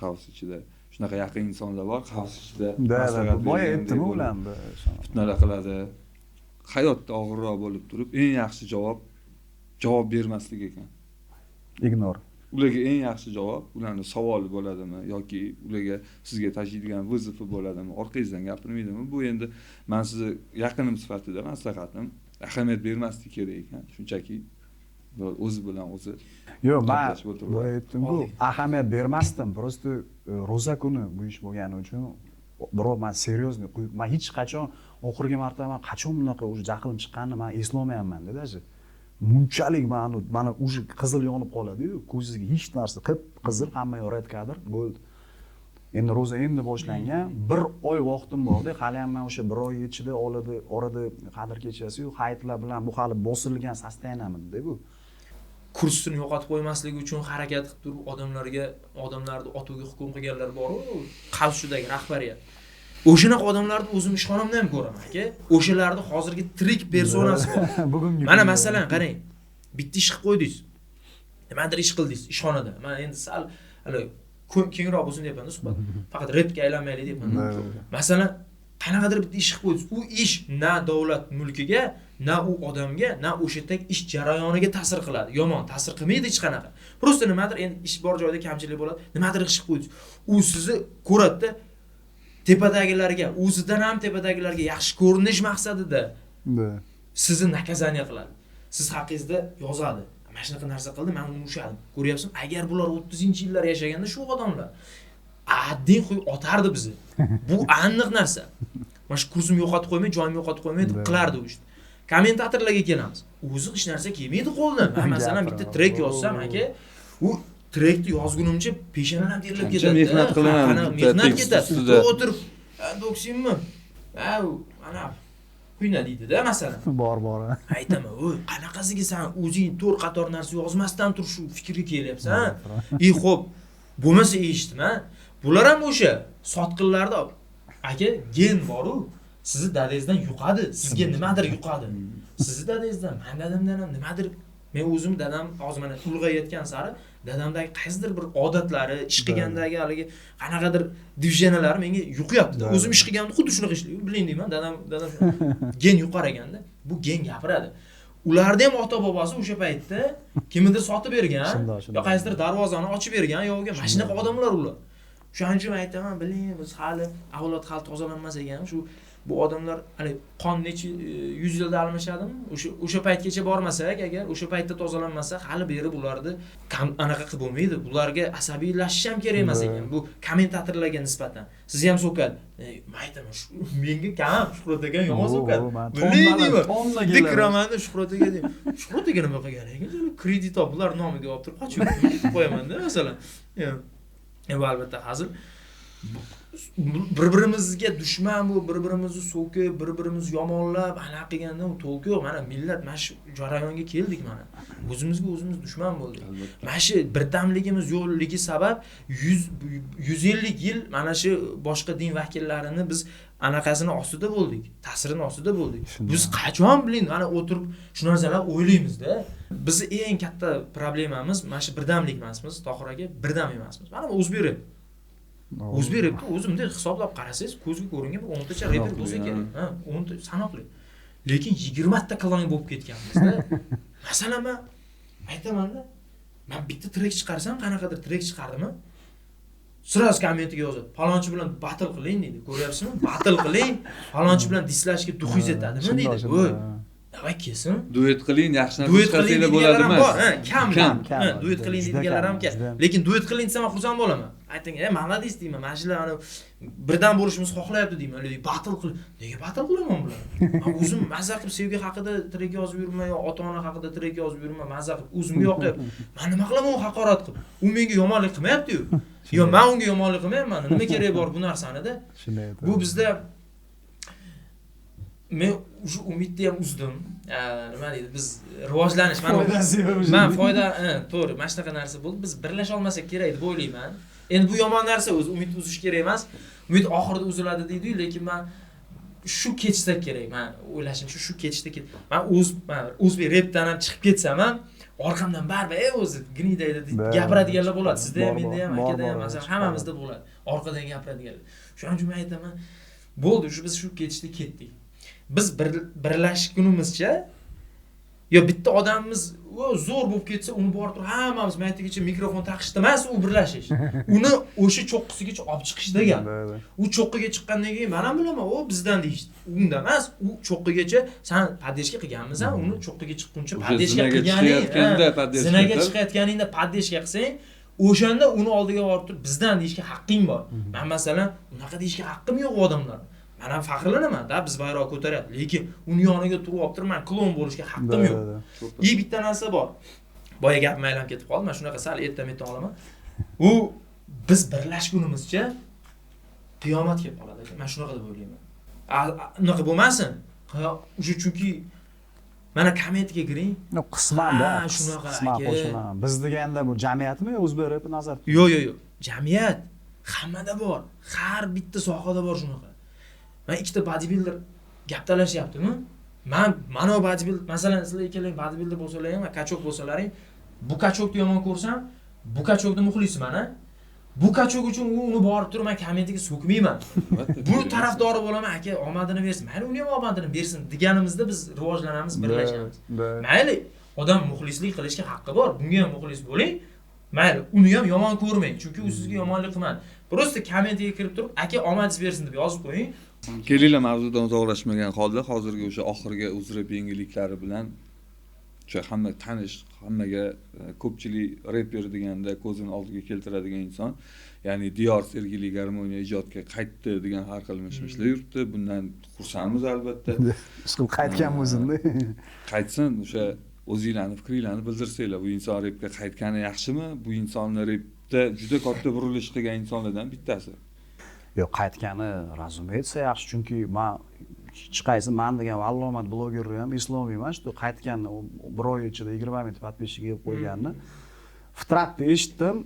Speaker 2: qavs ichida shunaqa yaqin insonlar bor, qavs ichida maslahat
Speaker 1: Boya
Speaker 2: bergandek
Speaker 1: aytdim
Speaker 2: bo'lib
Speaker 1: ularni.
Speaker 2: fitnalar qiladi. Hayotda og'irroq bo'lib turib, eng yaxshi javob javob bermaslik ekan.
Speaker 1: Ignore.
Speaker 2: Ularga eng yaxshi javob ularni savoli bo'ladimi yoki ularga sizga tashiydigan вызов i bo'ladimi, orqangizdan gapirmaydimi? Bu endi men sizni yaqinim sifatida maslahatim, ahamiyat bermaslik kerak ekan. Shunchaki o'zi bilan o'zi
Speaker 1: Yo'q, men
Speaker 2: gaplashib o'tirib.
Speaker 1: boya aytdim-ku, ahamiyat bermasdim. Просто ro'za kuni bu ish bo'lgani uchun birov men серьезный qo'yib, men hech qachon oxirgi marta men qachon bunaqa уже jahlim chiqqanini men eslolmayapman-da даже. Bunchalik mana уже qizil yonib qoladi-yu, ko'zingizga hech narsa qip qizil, hamma yoq red kadr bo'ldi. Endi ro'za endi boshlangan, bir oy vaqtim borda, hali ham men o'sha bir oy ichida oladi, orada qadr kechasi-yu, hayitlar bilan bu hali bosilgan состояние bu.
Speaker 3: Kursini yo'qotib qo'ymaslik uchun harakat qilib turib odamlarga, odamlarni otuvga hukm qilganlar bor-u, Qavshudagi rahbariyat. O'shanaqa odamlarni o'zim ishxonamda ham ko'raman aka. O'shalarni hozirgi tirik personasi bor.
Speaker 1: Bugungi
Speaker 3: Mana
Speaker 1: kunda.
Speaker 3: masalan qarang, bitta ish qilib qo'ydingiz. Nimadir ish qildingiz ishxonada. Men endi sal hali kengroq bo'lsin deyapman-da suhbat. Faqat repga aylanmaylik deyapman. Masalan, qanaqadir bitta ish qilib qo'ydingiz. U ish na davlat mulkiga, na u odamga, na o'sha yerdagi ish jarayoniga ta'sir qiladi. Yomon ta'sir qilmaydi hech qanaqa. Просто nimadir endi ish bor joyda kamchilik bo'ladi. Nimadir ish qilib qo'ydingiz. U sizni ko'radida tepadagilarga, o'zidan ham tepadagilarga yaxshi ko'rinish maqsadida sizni наказание qiladi. Siz haqingizda yozadi. Mana shunaqa narsa qildi, men uni ushladim. Ko'ryapsizmi? Agar bular 30-yillar yashaganda shu odamlar addin qo'yib otardi bizni. Bu aniq narsa. Mana shu kursimni yo'qotib qo'ymay, joyimni yo'qotib qo'ymay deb qilardi u ishni. Kommentatorlarga kelamiz. O'zi hech narsa kelmaydi qo'ldan. Men masalan bitta trek yozsam aka, u trekni yozgunimcha peshanam terlab
Speaker 2: Qancha
Speaker 3: ketadi.
Speaker 2: mehnat qilinadi bitta
Speaker 3: Mehnat
Speaker 2: tekst
Speaker 3: ketadi.
Speaker 2: ustida.
Speaker 3: O'tirib, "Doksinmi? Ha, ana quyna" deydi-da masalan.
Speaker 1: Bor bor.
Speaker 3: Aytaman, "Oy, qanaqasiga sen o'zing to'rt qator narsa yozmasdan turib shu fikrga kelyapsan?" I xo'p, bo'lmasa eshitma. Bular ham o'sha sotqinlarda aka gen bor-u, sizni dadangizdan yuqadi, sizga nimadir yuqadi. Sizni dadangizdan, men dadamdan ham nimadir. Men o'zim dadam hozir mana ulg'ayayotgan sari dadamdagi qaysidir bir odatlari, ish qilgandagi haligi qanaqadir движения lari menga yuqyapti. O'zim ish qilganda xuddi shunaqa ishlayman. Biling deyman, dadam gen yuqar ekanda. Bu gen gapiradi. Ularni ham ota-bobosi o'sha paytda kimnidir sotib bergan, yo qaysidir darvozani ochib bergan, yoki mana shunaqa odamlar ular. O'shaning uchun aytaman, biling, biz hali avlod hali tozalanmas ekan, shu Bu odamlar hali qon necha 100 yilda almashadimi? O'sha paytgacha bormasak, agar o'sha paytda tozalanmasa, hali beri bularni anaqa qilib bo'lmaydi. Bularga asabiylashish ham kerak emas ekan. Bu kommentatorlarga nisbatan. Sizni ham so'kadi. Men aytaman, menga kam Shuhrat aka yomon so'kadi. Bilmayman. Dikramanni Shuhrat aka deyman. Shuhrat aka nima qilgan ekan? Kredit olib, bular nomiga olib turib qochib ketib qo'yaman-da, masalan. Bu albatta hazil. Bir-birimizga dushman bu, bir-birimizni so'kib, bir-birimizni yomonlab, anaqa qilgandan to'lqi yo'q. Mana millat mana shu jarayonga keldik mana. O'zimizga o'zimiz dushman bo'ldik. Mana shu birdamligimiz yo'qligi sabab 150 yil mana shu boshqa din vakillarini biz anaqasini ostida bo'ldik, ta'sirini ostida bo'ldik. Biz qachon biling, mana o'tirib shu narsalarni o'ylaymiz-da. Bizni eng katta problemamiz mana shu birdamlik emasmiz, Tohir aka, birdam emasmiz. Mana o'zbek rep. O'zbek repni o'zimda hisoblab qarasangiz, ko'zga ko'ringan bir 10 tacha reper bo'lsa kerak. Ha, 10 ta sanoqli. Lekin 20 ta klon bo'lib ketganmiz-da. Masalan, men aytaman-da, men bitta trek chiqarsam, qanaqadir trek chiqardimi? Sraz kommentiga yozadi. Palonchi bilan battle qiling deydi. Ko'ryapsizmi? Battle qiling. Palonchi bilan dislashga duxingiz yetadimi deydi. Voy, davay kelsin.
Speaker 2: Duet qiling, yaxshi narsa chiqarsanglar bo'ladi emas.
Speaker 3: Ha, kam. Duet qiling deydiganlar ham kam. Lekin duet qiling desam xursand bo'laman. Ayting, "Молодец" deyman. Mana shular ana birdan bo'lishimiz xohlayapti deyman. Lekin battle qil. Nega battle qilaman bular? Men o'zim maza qilib sevgi haqida trek yozib yurman yo ota-ona haqida trek yozib yurman, maza qilib o'zimga yoqyapti. Men nima qilaman u haqorat qilib? U menga yomonlik qilmayapti-yu. Yo, men unga yomonlik qilmayapman. Nima kerak bor bu narsani-da? Bu bizda men shu umidni ham uzdim. Nima deydi, biz rivojlanish, mana foyda, to'g'ri, mana shunaqa narsa bo'ldi. Biz birlasha olmasak kerak deb o'ylayman. Endi bu yomon narsa o'zi, umid uzish kerak emas. Umid oxirida uziladi deydi-yu, lekin men shu ketsa kerak. Men o'ylashimcha shu ketishda men o'zbek repdan ham chiqib ketsam ham orqamdan baribir o'zi gnidaydi deb gapiradiganlar bo'ladi. Sizda ham, menda ham, akada ham, masalan, hammamizda bo'ladi. Orqadan gapiradiganlar. Shuning uchun men aytaman, bo'ldi, shu biz shu ketishda ketdik. Biz birlashgunimizcha yo bitta odamimiz zo'r bo'lib ketsa, uni borib turib hammamiz maytagacha mikrofon taqishda emas, u birlashish. Uni o'sha cho'qqisigacha olib chiqish degan. U cho'qqiga chiqqandan keyin men ham bilaman, o bizdan deyishdi. Unda emas, u cho'qqigacha san podeshka qilganmisan, uni cho'qqiga chiqquncha podeshka qilganing, zinaga chiqayotganingda podeshka qilsang, o'shanda uni oldiga borib turib bizdan deyishga haqqing bor. Men masalan, unaqa deyishga haqqim yo'q odamlar. Men ham faxrlanaman, da biz bayroq ko'taryapti, lekin uni yoniga turib olib turib men klon bo'lishga haqqim yo'q. И bitta narsa bor. Boya gapim aylanib ketib qoldi. Men shunaqa sal erta-merta olaman. U biz birlashgunimizcha qiyomat kelib qoladi. Men shunaqa deb o'ylayman. Unaqa bo'lmasin. O'sha chunki mana kommentga kiring.
Speaker 1: Yo'q, qisman-da,
Speaker 3: shunaqa
Speaker 1: qisman qo'shilaman. Biz deganda bu jamiyatmi yo o'zbek repi nazar?
Speaker 3: Yo'q, yo'q, yo'q. Jamiyat hammada bor. Har bitta sohada bor shunaqa. Men ikkita bodybuilder gap talashyaptimi? Men mana bodybuilder, masalan, sizlar ikkalang bodybuilder bo'lsalaring ham, kachok bo'lsalaring, bu kachokni yomon ko'rsam, bu kachokni muxlisiman, a? Bu kachok uchun uni borib turib men kommentiga so'kmayman. Buni tarafdori bo'laman, aka, omadini bersin. Mayli, uni ham omadini bersin deganimizda biz rivojlanamiz, birlashamiz. Mayli, odam muxlislik qilishga haqqi bor. Bunga ham muxlis bo'ling. Mayli, uni ham yomon ko'rmang, chunki u sizga yomonlik qilmadi. Prosta kommentiga kirib turib, aka, omadingiz bersin deb yozib qo'ying.
Speaker 2: Kelinglar, mavzudan uzoqlashmagan holda hozirgi o'sha oxirgi uzrep yengilliklari bilan o'sha hamma tanish, hammaga ko'pchilik reper deganda ko'zini oldiga keltiradigan inson, ya'ni Diyor Sergeli Garmoniya ijodga qaytdi degan har xil mish-mishlar yuribdi. Bundan xursandmiz albatta.
Speaker 1: Ishqil qaytgan bo'lsin-da.
Speaker 2: Qaytsin, o'sha o'zinglarni fikringlarni bildirsanglar, bu inson repga qaytgani yaxshimi? Bu insonni repda juda katta burilish qilgan insonlardan bittasi.
Speaker 1: Yo'q, qaytgani razumeytsa yaxshi, chunki men hech qaysi men degan vallomat blogerni ham eslolmayman, shu qaytganini bir oy ichida 20 ming podpischiga yig'ib qo'yganini. Fitratni eshitdim.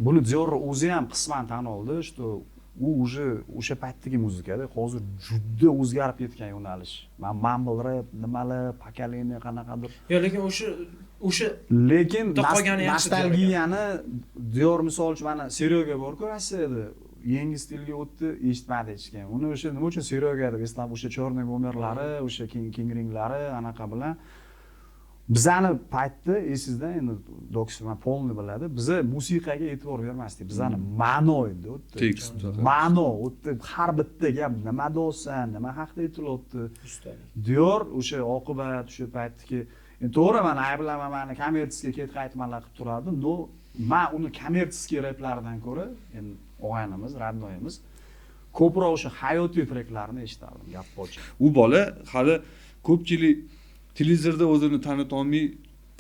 Speaker 1: Buni Diyor o'zi ham qisman tan oldi, что u уже o'sha paytdagi muzikada hozir juda o'zgarib ketgan yo'nalish. Men mumble rap, nimalar, pokoleniya qanaqadir.
Speaker 3: Yo'q, lekin o'sha
Speaker 1: lekin nostalgiyani Diyor misol uchun mana Seryoga bor-ku Rossiyada. Yangi stilga o'tdi, eshitmadi hech kim. Uni o'sha nima uchun Seryoga deb eslab, o'sha Chorniy bomerlari, o'sha King Ringlari anaqa bilan Bizani paytda esingizda endi Doks man полный biladi, biza musiqaga e'tibor bermasdik. Bizani ma'no edi u yerda.
Speaker 2: Tekst.
Speaker 1: Ma'no, u yerda har bitta gap nima deyapsan, nima haqida aytilyapti.
Speaker 3: Ustalik.
Speaker 1: Diyor o'sha oqibat o'sha paytdagi, endi to'g'ri, man ayblaman, mani коммерческий ket qaytmalar qilib turardi, но man uni коммерческий replaridan ko'ra, endi og'aynimiz, родной imiz, ko'proq o'sha hayotiy treklarni eshitardim, gap ochiq.
Speaker 2: U bola hali ko'pchilik televizorda o'zini tanitolmay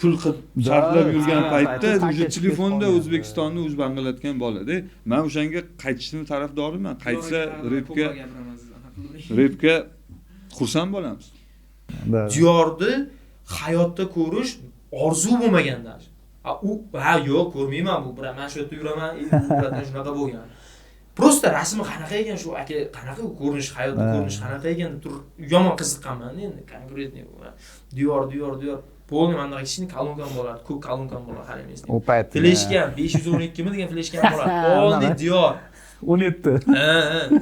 Speaker 2: pul qilib sarflab yurgan paytda
Speaker 1: paytda
Speaker 2: уже
Speaker 1: takka chiqib
Speaker 2: telefonda
Speaker 1: qolgan.
Speaker 2: O'zbekistonni уже bang'ilatgan bolada. Man o'shanga qaytishini tarafdoriman. Qaytsa repga
Speaker 3: Ko'proq gapiraman, siz anaqa qilmang.
Speaker 2: Repga xursand bo'lamiz.
Speaker 3: Diyorni hayotda ko'rish orzu bo'lmagan даже. A u ha yo'q, ko'rmayman bu, bilan man shu yerda yuraman, e, bu bilan shunaqa bo'lgan. Просто rasmi qanaqa ekan shu aka, qanaqa u ko'rinish, hayotda ko'rinish qanaqa ekan deb turib yomon qiziqqanman endi конкретный. Diyor, Diyor, Diyor. Полный mana kichkina kolonkam bo'lardi, ko'k kolonkam bo'lardi, hali ham eslayman.
Speaker 1: U payt
Speaker 3: Fleshkam 512 mi degan fleshkam bo'lardi. Полный Diyor.
Speaker 1: 17.
Speaker 3: Ha,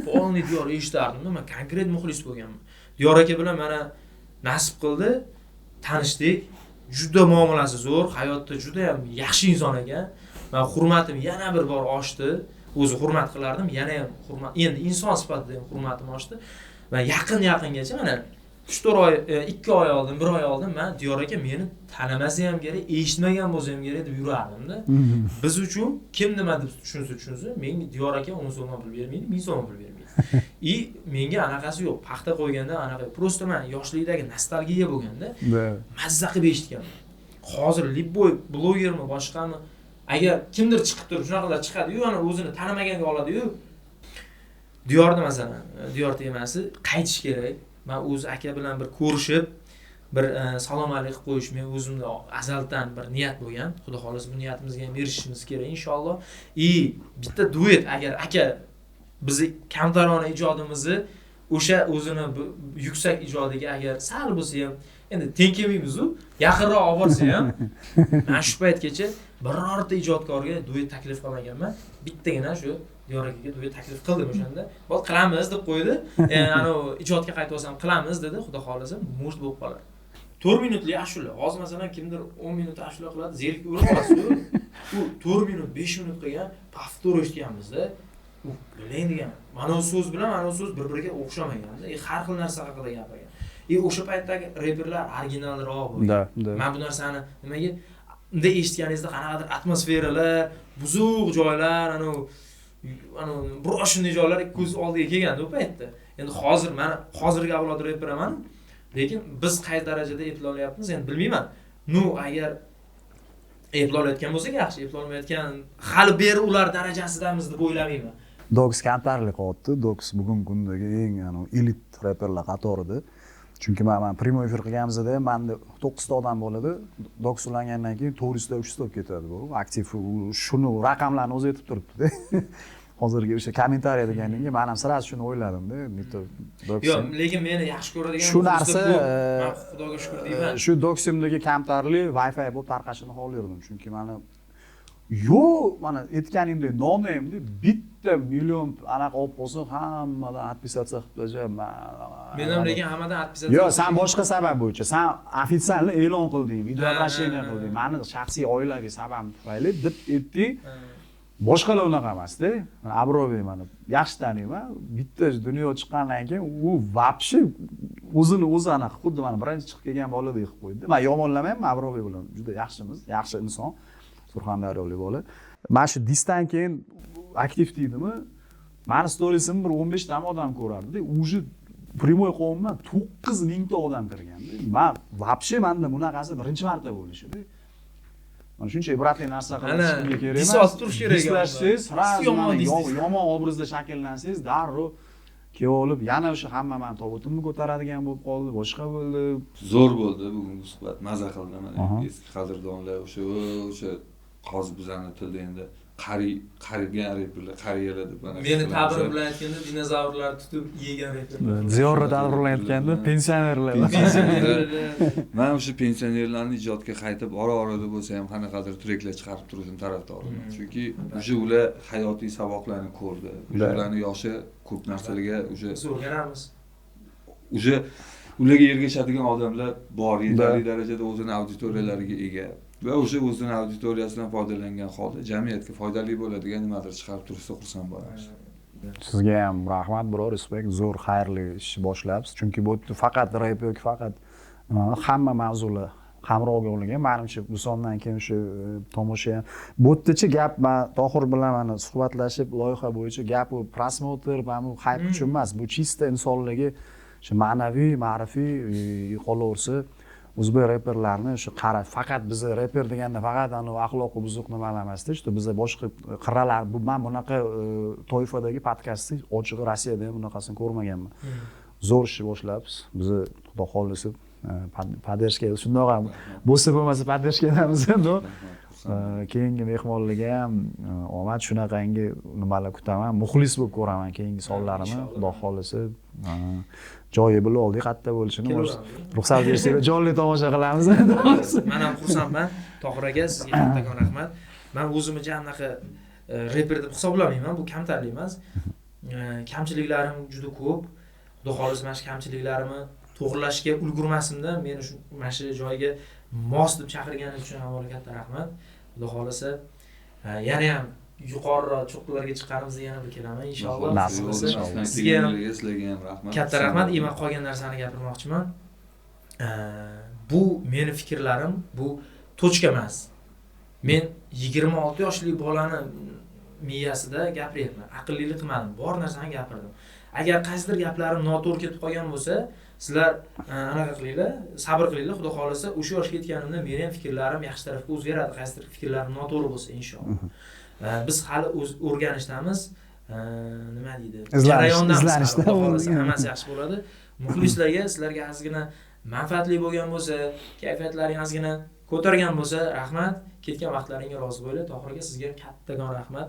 Speaker 3: полный Diyor eshitardim. Man konkret muxlis bo'lganman. Diyor aka bilan mana nasib qildi, tanishdik. Juda muomalasi zo'r, hayotda juda ham yaxshi inson ekan. Man hurmatim yana bir bor oshdi. O'zi hurmat qilardim, yana ham hurmat, endi inson sifatida ham hurmatim oshdi. Va yaqin yaqingacha mana 3-4 oy, 2 oy oldin, 1 oy oldin man Diyor aka meni tanamasa ham kerak, eshitmagan bo'lsa ham kerak deb yurardimda. Biz uchun kim nima deb tushunsa tushunsin, menga Diyor aka 10 so'm pul bermaydi, 1000 so'm pul bermaydi. И menga anaqasi yo'q, paxta qo'yganda anaqa, просто man yoshlikdagi nostalgiya bo'lganda mazza qilib eshitganman. Hozir любой blogermi, boshqami, agar kimdir chiqib turib shunaqalar chiqadi-yu, ana o'zini tanimaganga oladi-yu. Diyorni masalan, Diyor temasi qaytish kerak. Man o'zi aka bilan bir ko'rishib, bir salom alik qilib qo'yish men o'zimda azaldan bir niyat bo'lgan. Xudo xohlasa bu niyatimizga ham erishishimiz kerak inshaalloh. И bitta duet, agar aka bizni kamtarona ijodimizni o'sha o'zini yuksak ijodiga agar sal bo'lsa ham, endi teng kelmaymiz-u, yaqinroq olib borsa ham, man shu paytgacha birorta ijodkorga duet taklif qilmaganman. Bittagina shu Diyor akaga duet taklif qildim o'shanda. Bo'l qilamiz deb qo'ydi. Anavi ijodga qaytib olsam qilamiz dedi. Xudo xohlasa musht bo'lib qolar. 4 minutli ashula. Hozir masalan kimdir 10 minut ashula qiladi, zerikib o'lib qolasiz. U 4 minut, 5 minut qilgan, повтор eshitganmizda. U bilang degan. Mana u so'z bilan mana u so'z bir-biriga o'xshamaganda, har xil narsa haqida gapirgan. O'sha paytdagi reperlar originalroq bo'lgan.
Speaker 1: Da, da.
Speaker 3: Men bu narsani nimaga unda eshitganingizda qanaqadir atmosferalar, buzuq joylar, anu biror shunday joylar ko'z oldiga kelganda u paytda. Endi hozir mana hozirgi avlod reper eman, lekin biz qay darajada eplay olyapmiz endi bilmayman. Ну, agar eplay olayotgan bo'lsak yaxshi, eplay olmayotgan hali beri ular darajasidamiz deb o'ylamayman.
Speaker 1: Doks kamtarlik qilyapti. Doks bugungi kundagi eng elit reperlar qatorida. Chunki man prямой efir qilganimizda ham menda 9 ta odam bo'ladi. Doks ulangandan keyin 400 ta 300 ta bo'lib ketadi bu. Aktiv shuni raqamlarni o'zi aytib turibdi-da. Hozirgi o'sha kommentariy deganingga men ham sразу shuni o'yladim-da. Nito Doks.
Speaker 3: Yo'q, lekin meni yaxshi ko'radigan
Speaker 1: Shu narsa,
Speaker 3: man Xudoga shukr deyman.
Speaker 1: Shu Doksimdagi kamtarlik Wi-Fi bo'lib tarqashini xohlardim. Chunki mana yo'q, mana aytganimdek, nomimda bitta million anaqa olib qolsa, hammadan отписаться qilib tashlab,
Speaker 3: Men ham lekin hammadan отписаться.
Speaker 1: Yo'q, sen boshqa sabab bo'yicha, sen официально e'lon qilding, video обращение qilding. Mani shaxsiy oilaviy sababim tufayli deb aytding. Boshqalar unaqa emasda. Mana Abroviy mana yaxshi taniyman. Bitta dunyo chiqqandan keyin u вообще o'zini o'zi anaqa xuddi mana birinchi chiqib kelgan boladek qilib qo'ydi. Men yomonlamayman, Abroviy bilan juda yaxshimiz, yaxshi inson. Surxondaryolik bola. Mana shu disdan keyin aktiv deydimi? Mani storiesimni bir 15 tami odam ko'rardi. Уже прямой qo'yimdan 9000 ta odam kirganda. Men вообще menda bunaqasi birinchi marta bo'lishidi. Mana shuncha ibratli narsa qilish
Speaker 3: Ana,
Speaker 1: kimga kerak
Speaker 3: dis
Speaker 1: emas.
Speaker 3: otib turish kerak ekan.
Speaker 1: Dislashsangiz, sразу
Speaker 3: Yomon
Speaker 1: mana
Speaker 3: dis.
Speaker 1: Yomon obrazda shakllansangiz, darrov kelib olib, yana o'sha hamma mani tobutimni ko'taradigan bo'lib qoldi, boshqa bo'ldi.
Speaker 2: Zo'r bo'ldi bugungi suhbat, maza qildim mana eski qadrdonlar, o'sha hozir bizani tilda endi qarigan reperlar, qariyalar deb mana
Speaker 3: Meni
Speaker 2: qilamiz.
Speaker 3: ta'birim bilan aytganda dinozavrlar tutib yegan reperlar.
Speaker 1: Ziyorra ta'bir bilan aytganda pensionerlar.
Speaker 2: Pensionerlar. Man o'sha pensionerlarni ijodga qaytib ora-orada bo'lsa ham qanaqadir treklar chiqarib turishini tarafdoriman. Chunki o'sha ular hayotiy saboqlarni ko'rdi. O'sha ularning yoshi ko'p narsalarga o'sha
Speaker 3: Biz o'rganamiz.
Speaker 2: O'sha Ularga ergashadigan odamlar bor, yetarli darajada o'zini auditoriyalariga ega va o'sha o'zini auditoriyasidan foydalangan holda jamiyatga foydali bo'ladigan nimadir chiqarib tursa xursand bo'lamiz.
Speaker 1: Sizga ham rahmat, bro, respekt, zo'r xayrli ish boshlabsiz. Chunki bu yerda faqat rep yoki faqat hamma mavzular qamrovga olingan. Manimcha bu sondan keyin o'sha tomosha ham bu yerdachi gap, man Tohir bilan mana suhbatlashib loyiha bo'yicha gap u просмотр, mana bu хайп uchun emas, bu чисто insonlarga o'sha ma'naviy, ma'rifiy, qolaversa o'zbek reperlarni o'sha qara, faqat biza reper deganda faqat anavi axloqi buzuq nimalar emasda, что biza boshqa qirralar, bu man bunaqa toifadagi podkastni ochig'i Rossiyada ham bunaqasini ko'rmaganman. Zo'r ishni boshlabsiz. Biza xudo xohlasa поддержка shundoq ham bo'lsa bo'lmasa поддержка damiz endi. Keyingi mehmonlarga ham omad, shunaqangi nimalar kutaman, muxlis bo'lib ko'raman keyingi sonlarini, xudo xohlasa. Joyi bilib oldik qayerda bo'lishini, ruxsat bersanglar jonli tomosha qilamiz.
Speaker 3: Men ham xursandman. Tohir aka, sizga kattakon rahmat. Men o'zimni anaqa reper deb hisoblamayman, bu kamtarlik emas. Kamchiliklarim juda ko'p. Xudo xohlasa mana shu kamchiliklarimni to'g'rilashga ulgurmasimda meni shu mana shu joyga mos deb chaqirganingiz uchun avvalo katta rahmat. Xudo xohlasa yana ham yuqoriroq cho'qqilarga chiqqanimizda yana bir kelaman inshaalloh. Sizga ham
Speaker 2: rahmat.
Speaker 3: Katta rahmat. Men qolgan narsani gapirmoqchiman. Bu meni fikrlarim, bu tochka emas. Men 26 yoshli bolani miyasida gapiryapman. Aqllilik qilmadim, bor narsani gapirdim. Agar qaysidir gaplarim noto'g'ri ketib qolgan bo'lsa, sizlar anaqa qilinglar, sabr qilinglar. Xudo xohlasa o'sha yoshga yetganimda meni ham fikrlarim yaxshi tarafga o'zgaradi. Qaysidir fikrlarim noto'g'ri bo'lsa inshaalloh. Biz hali o'rganishdamiz, nima deydi? Jarayondamiz. Xudo xohlasa hammasi yaxshi bo'ladi. Muxlislarga, sizlarga ozgina manfaatli bo'lgan bo'lsa, kayfiyatlaring ozgina ko'targan bo'lsa, rahmat. Ketgan vaqtlaringga rozi bo'linglar. Tohir aka, sizga kattakon rahmat.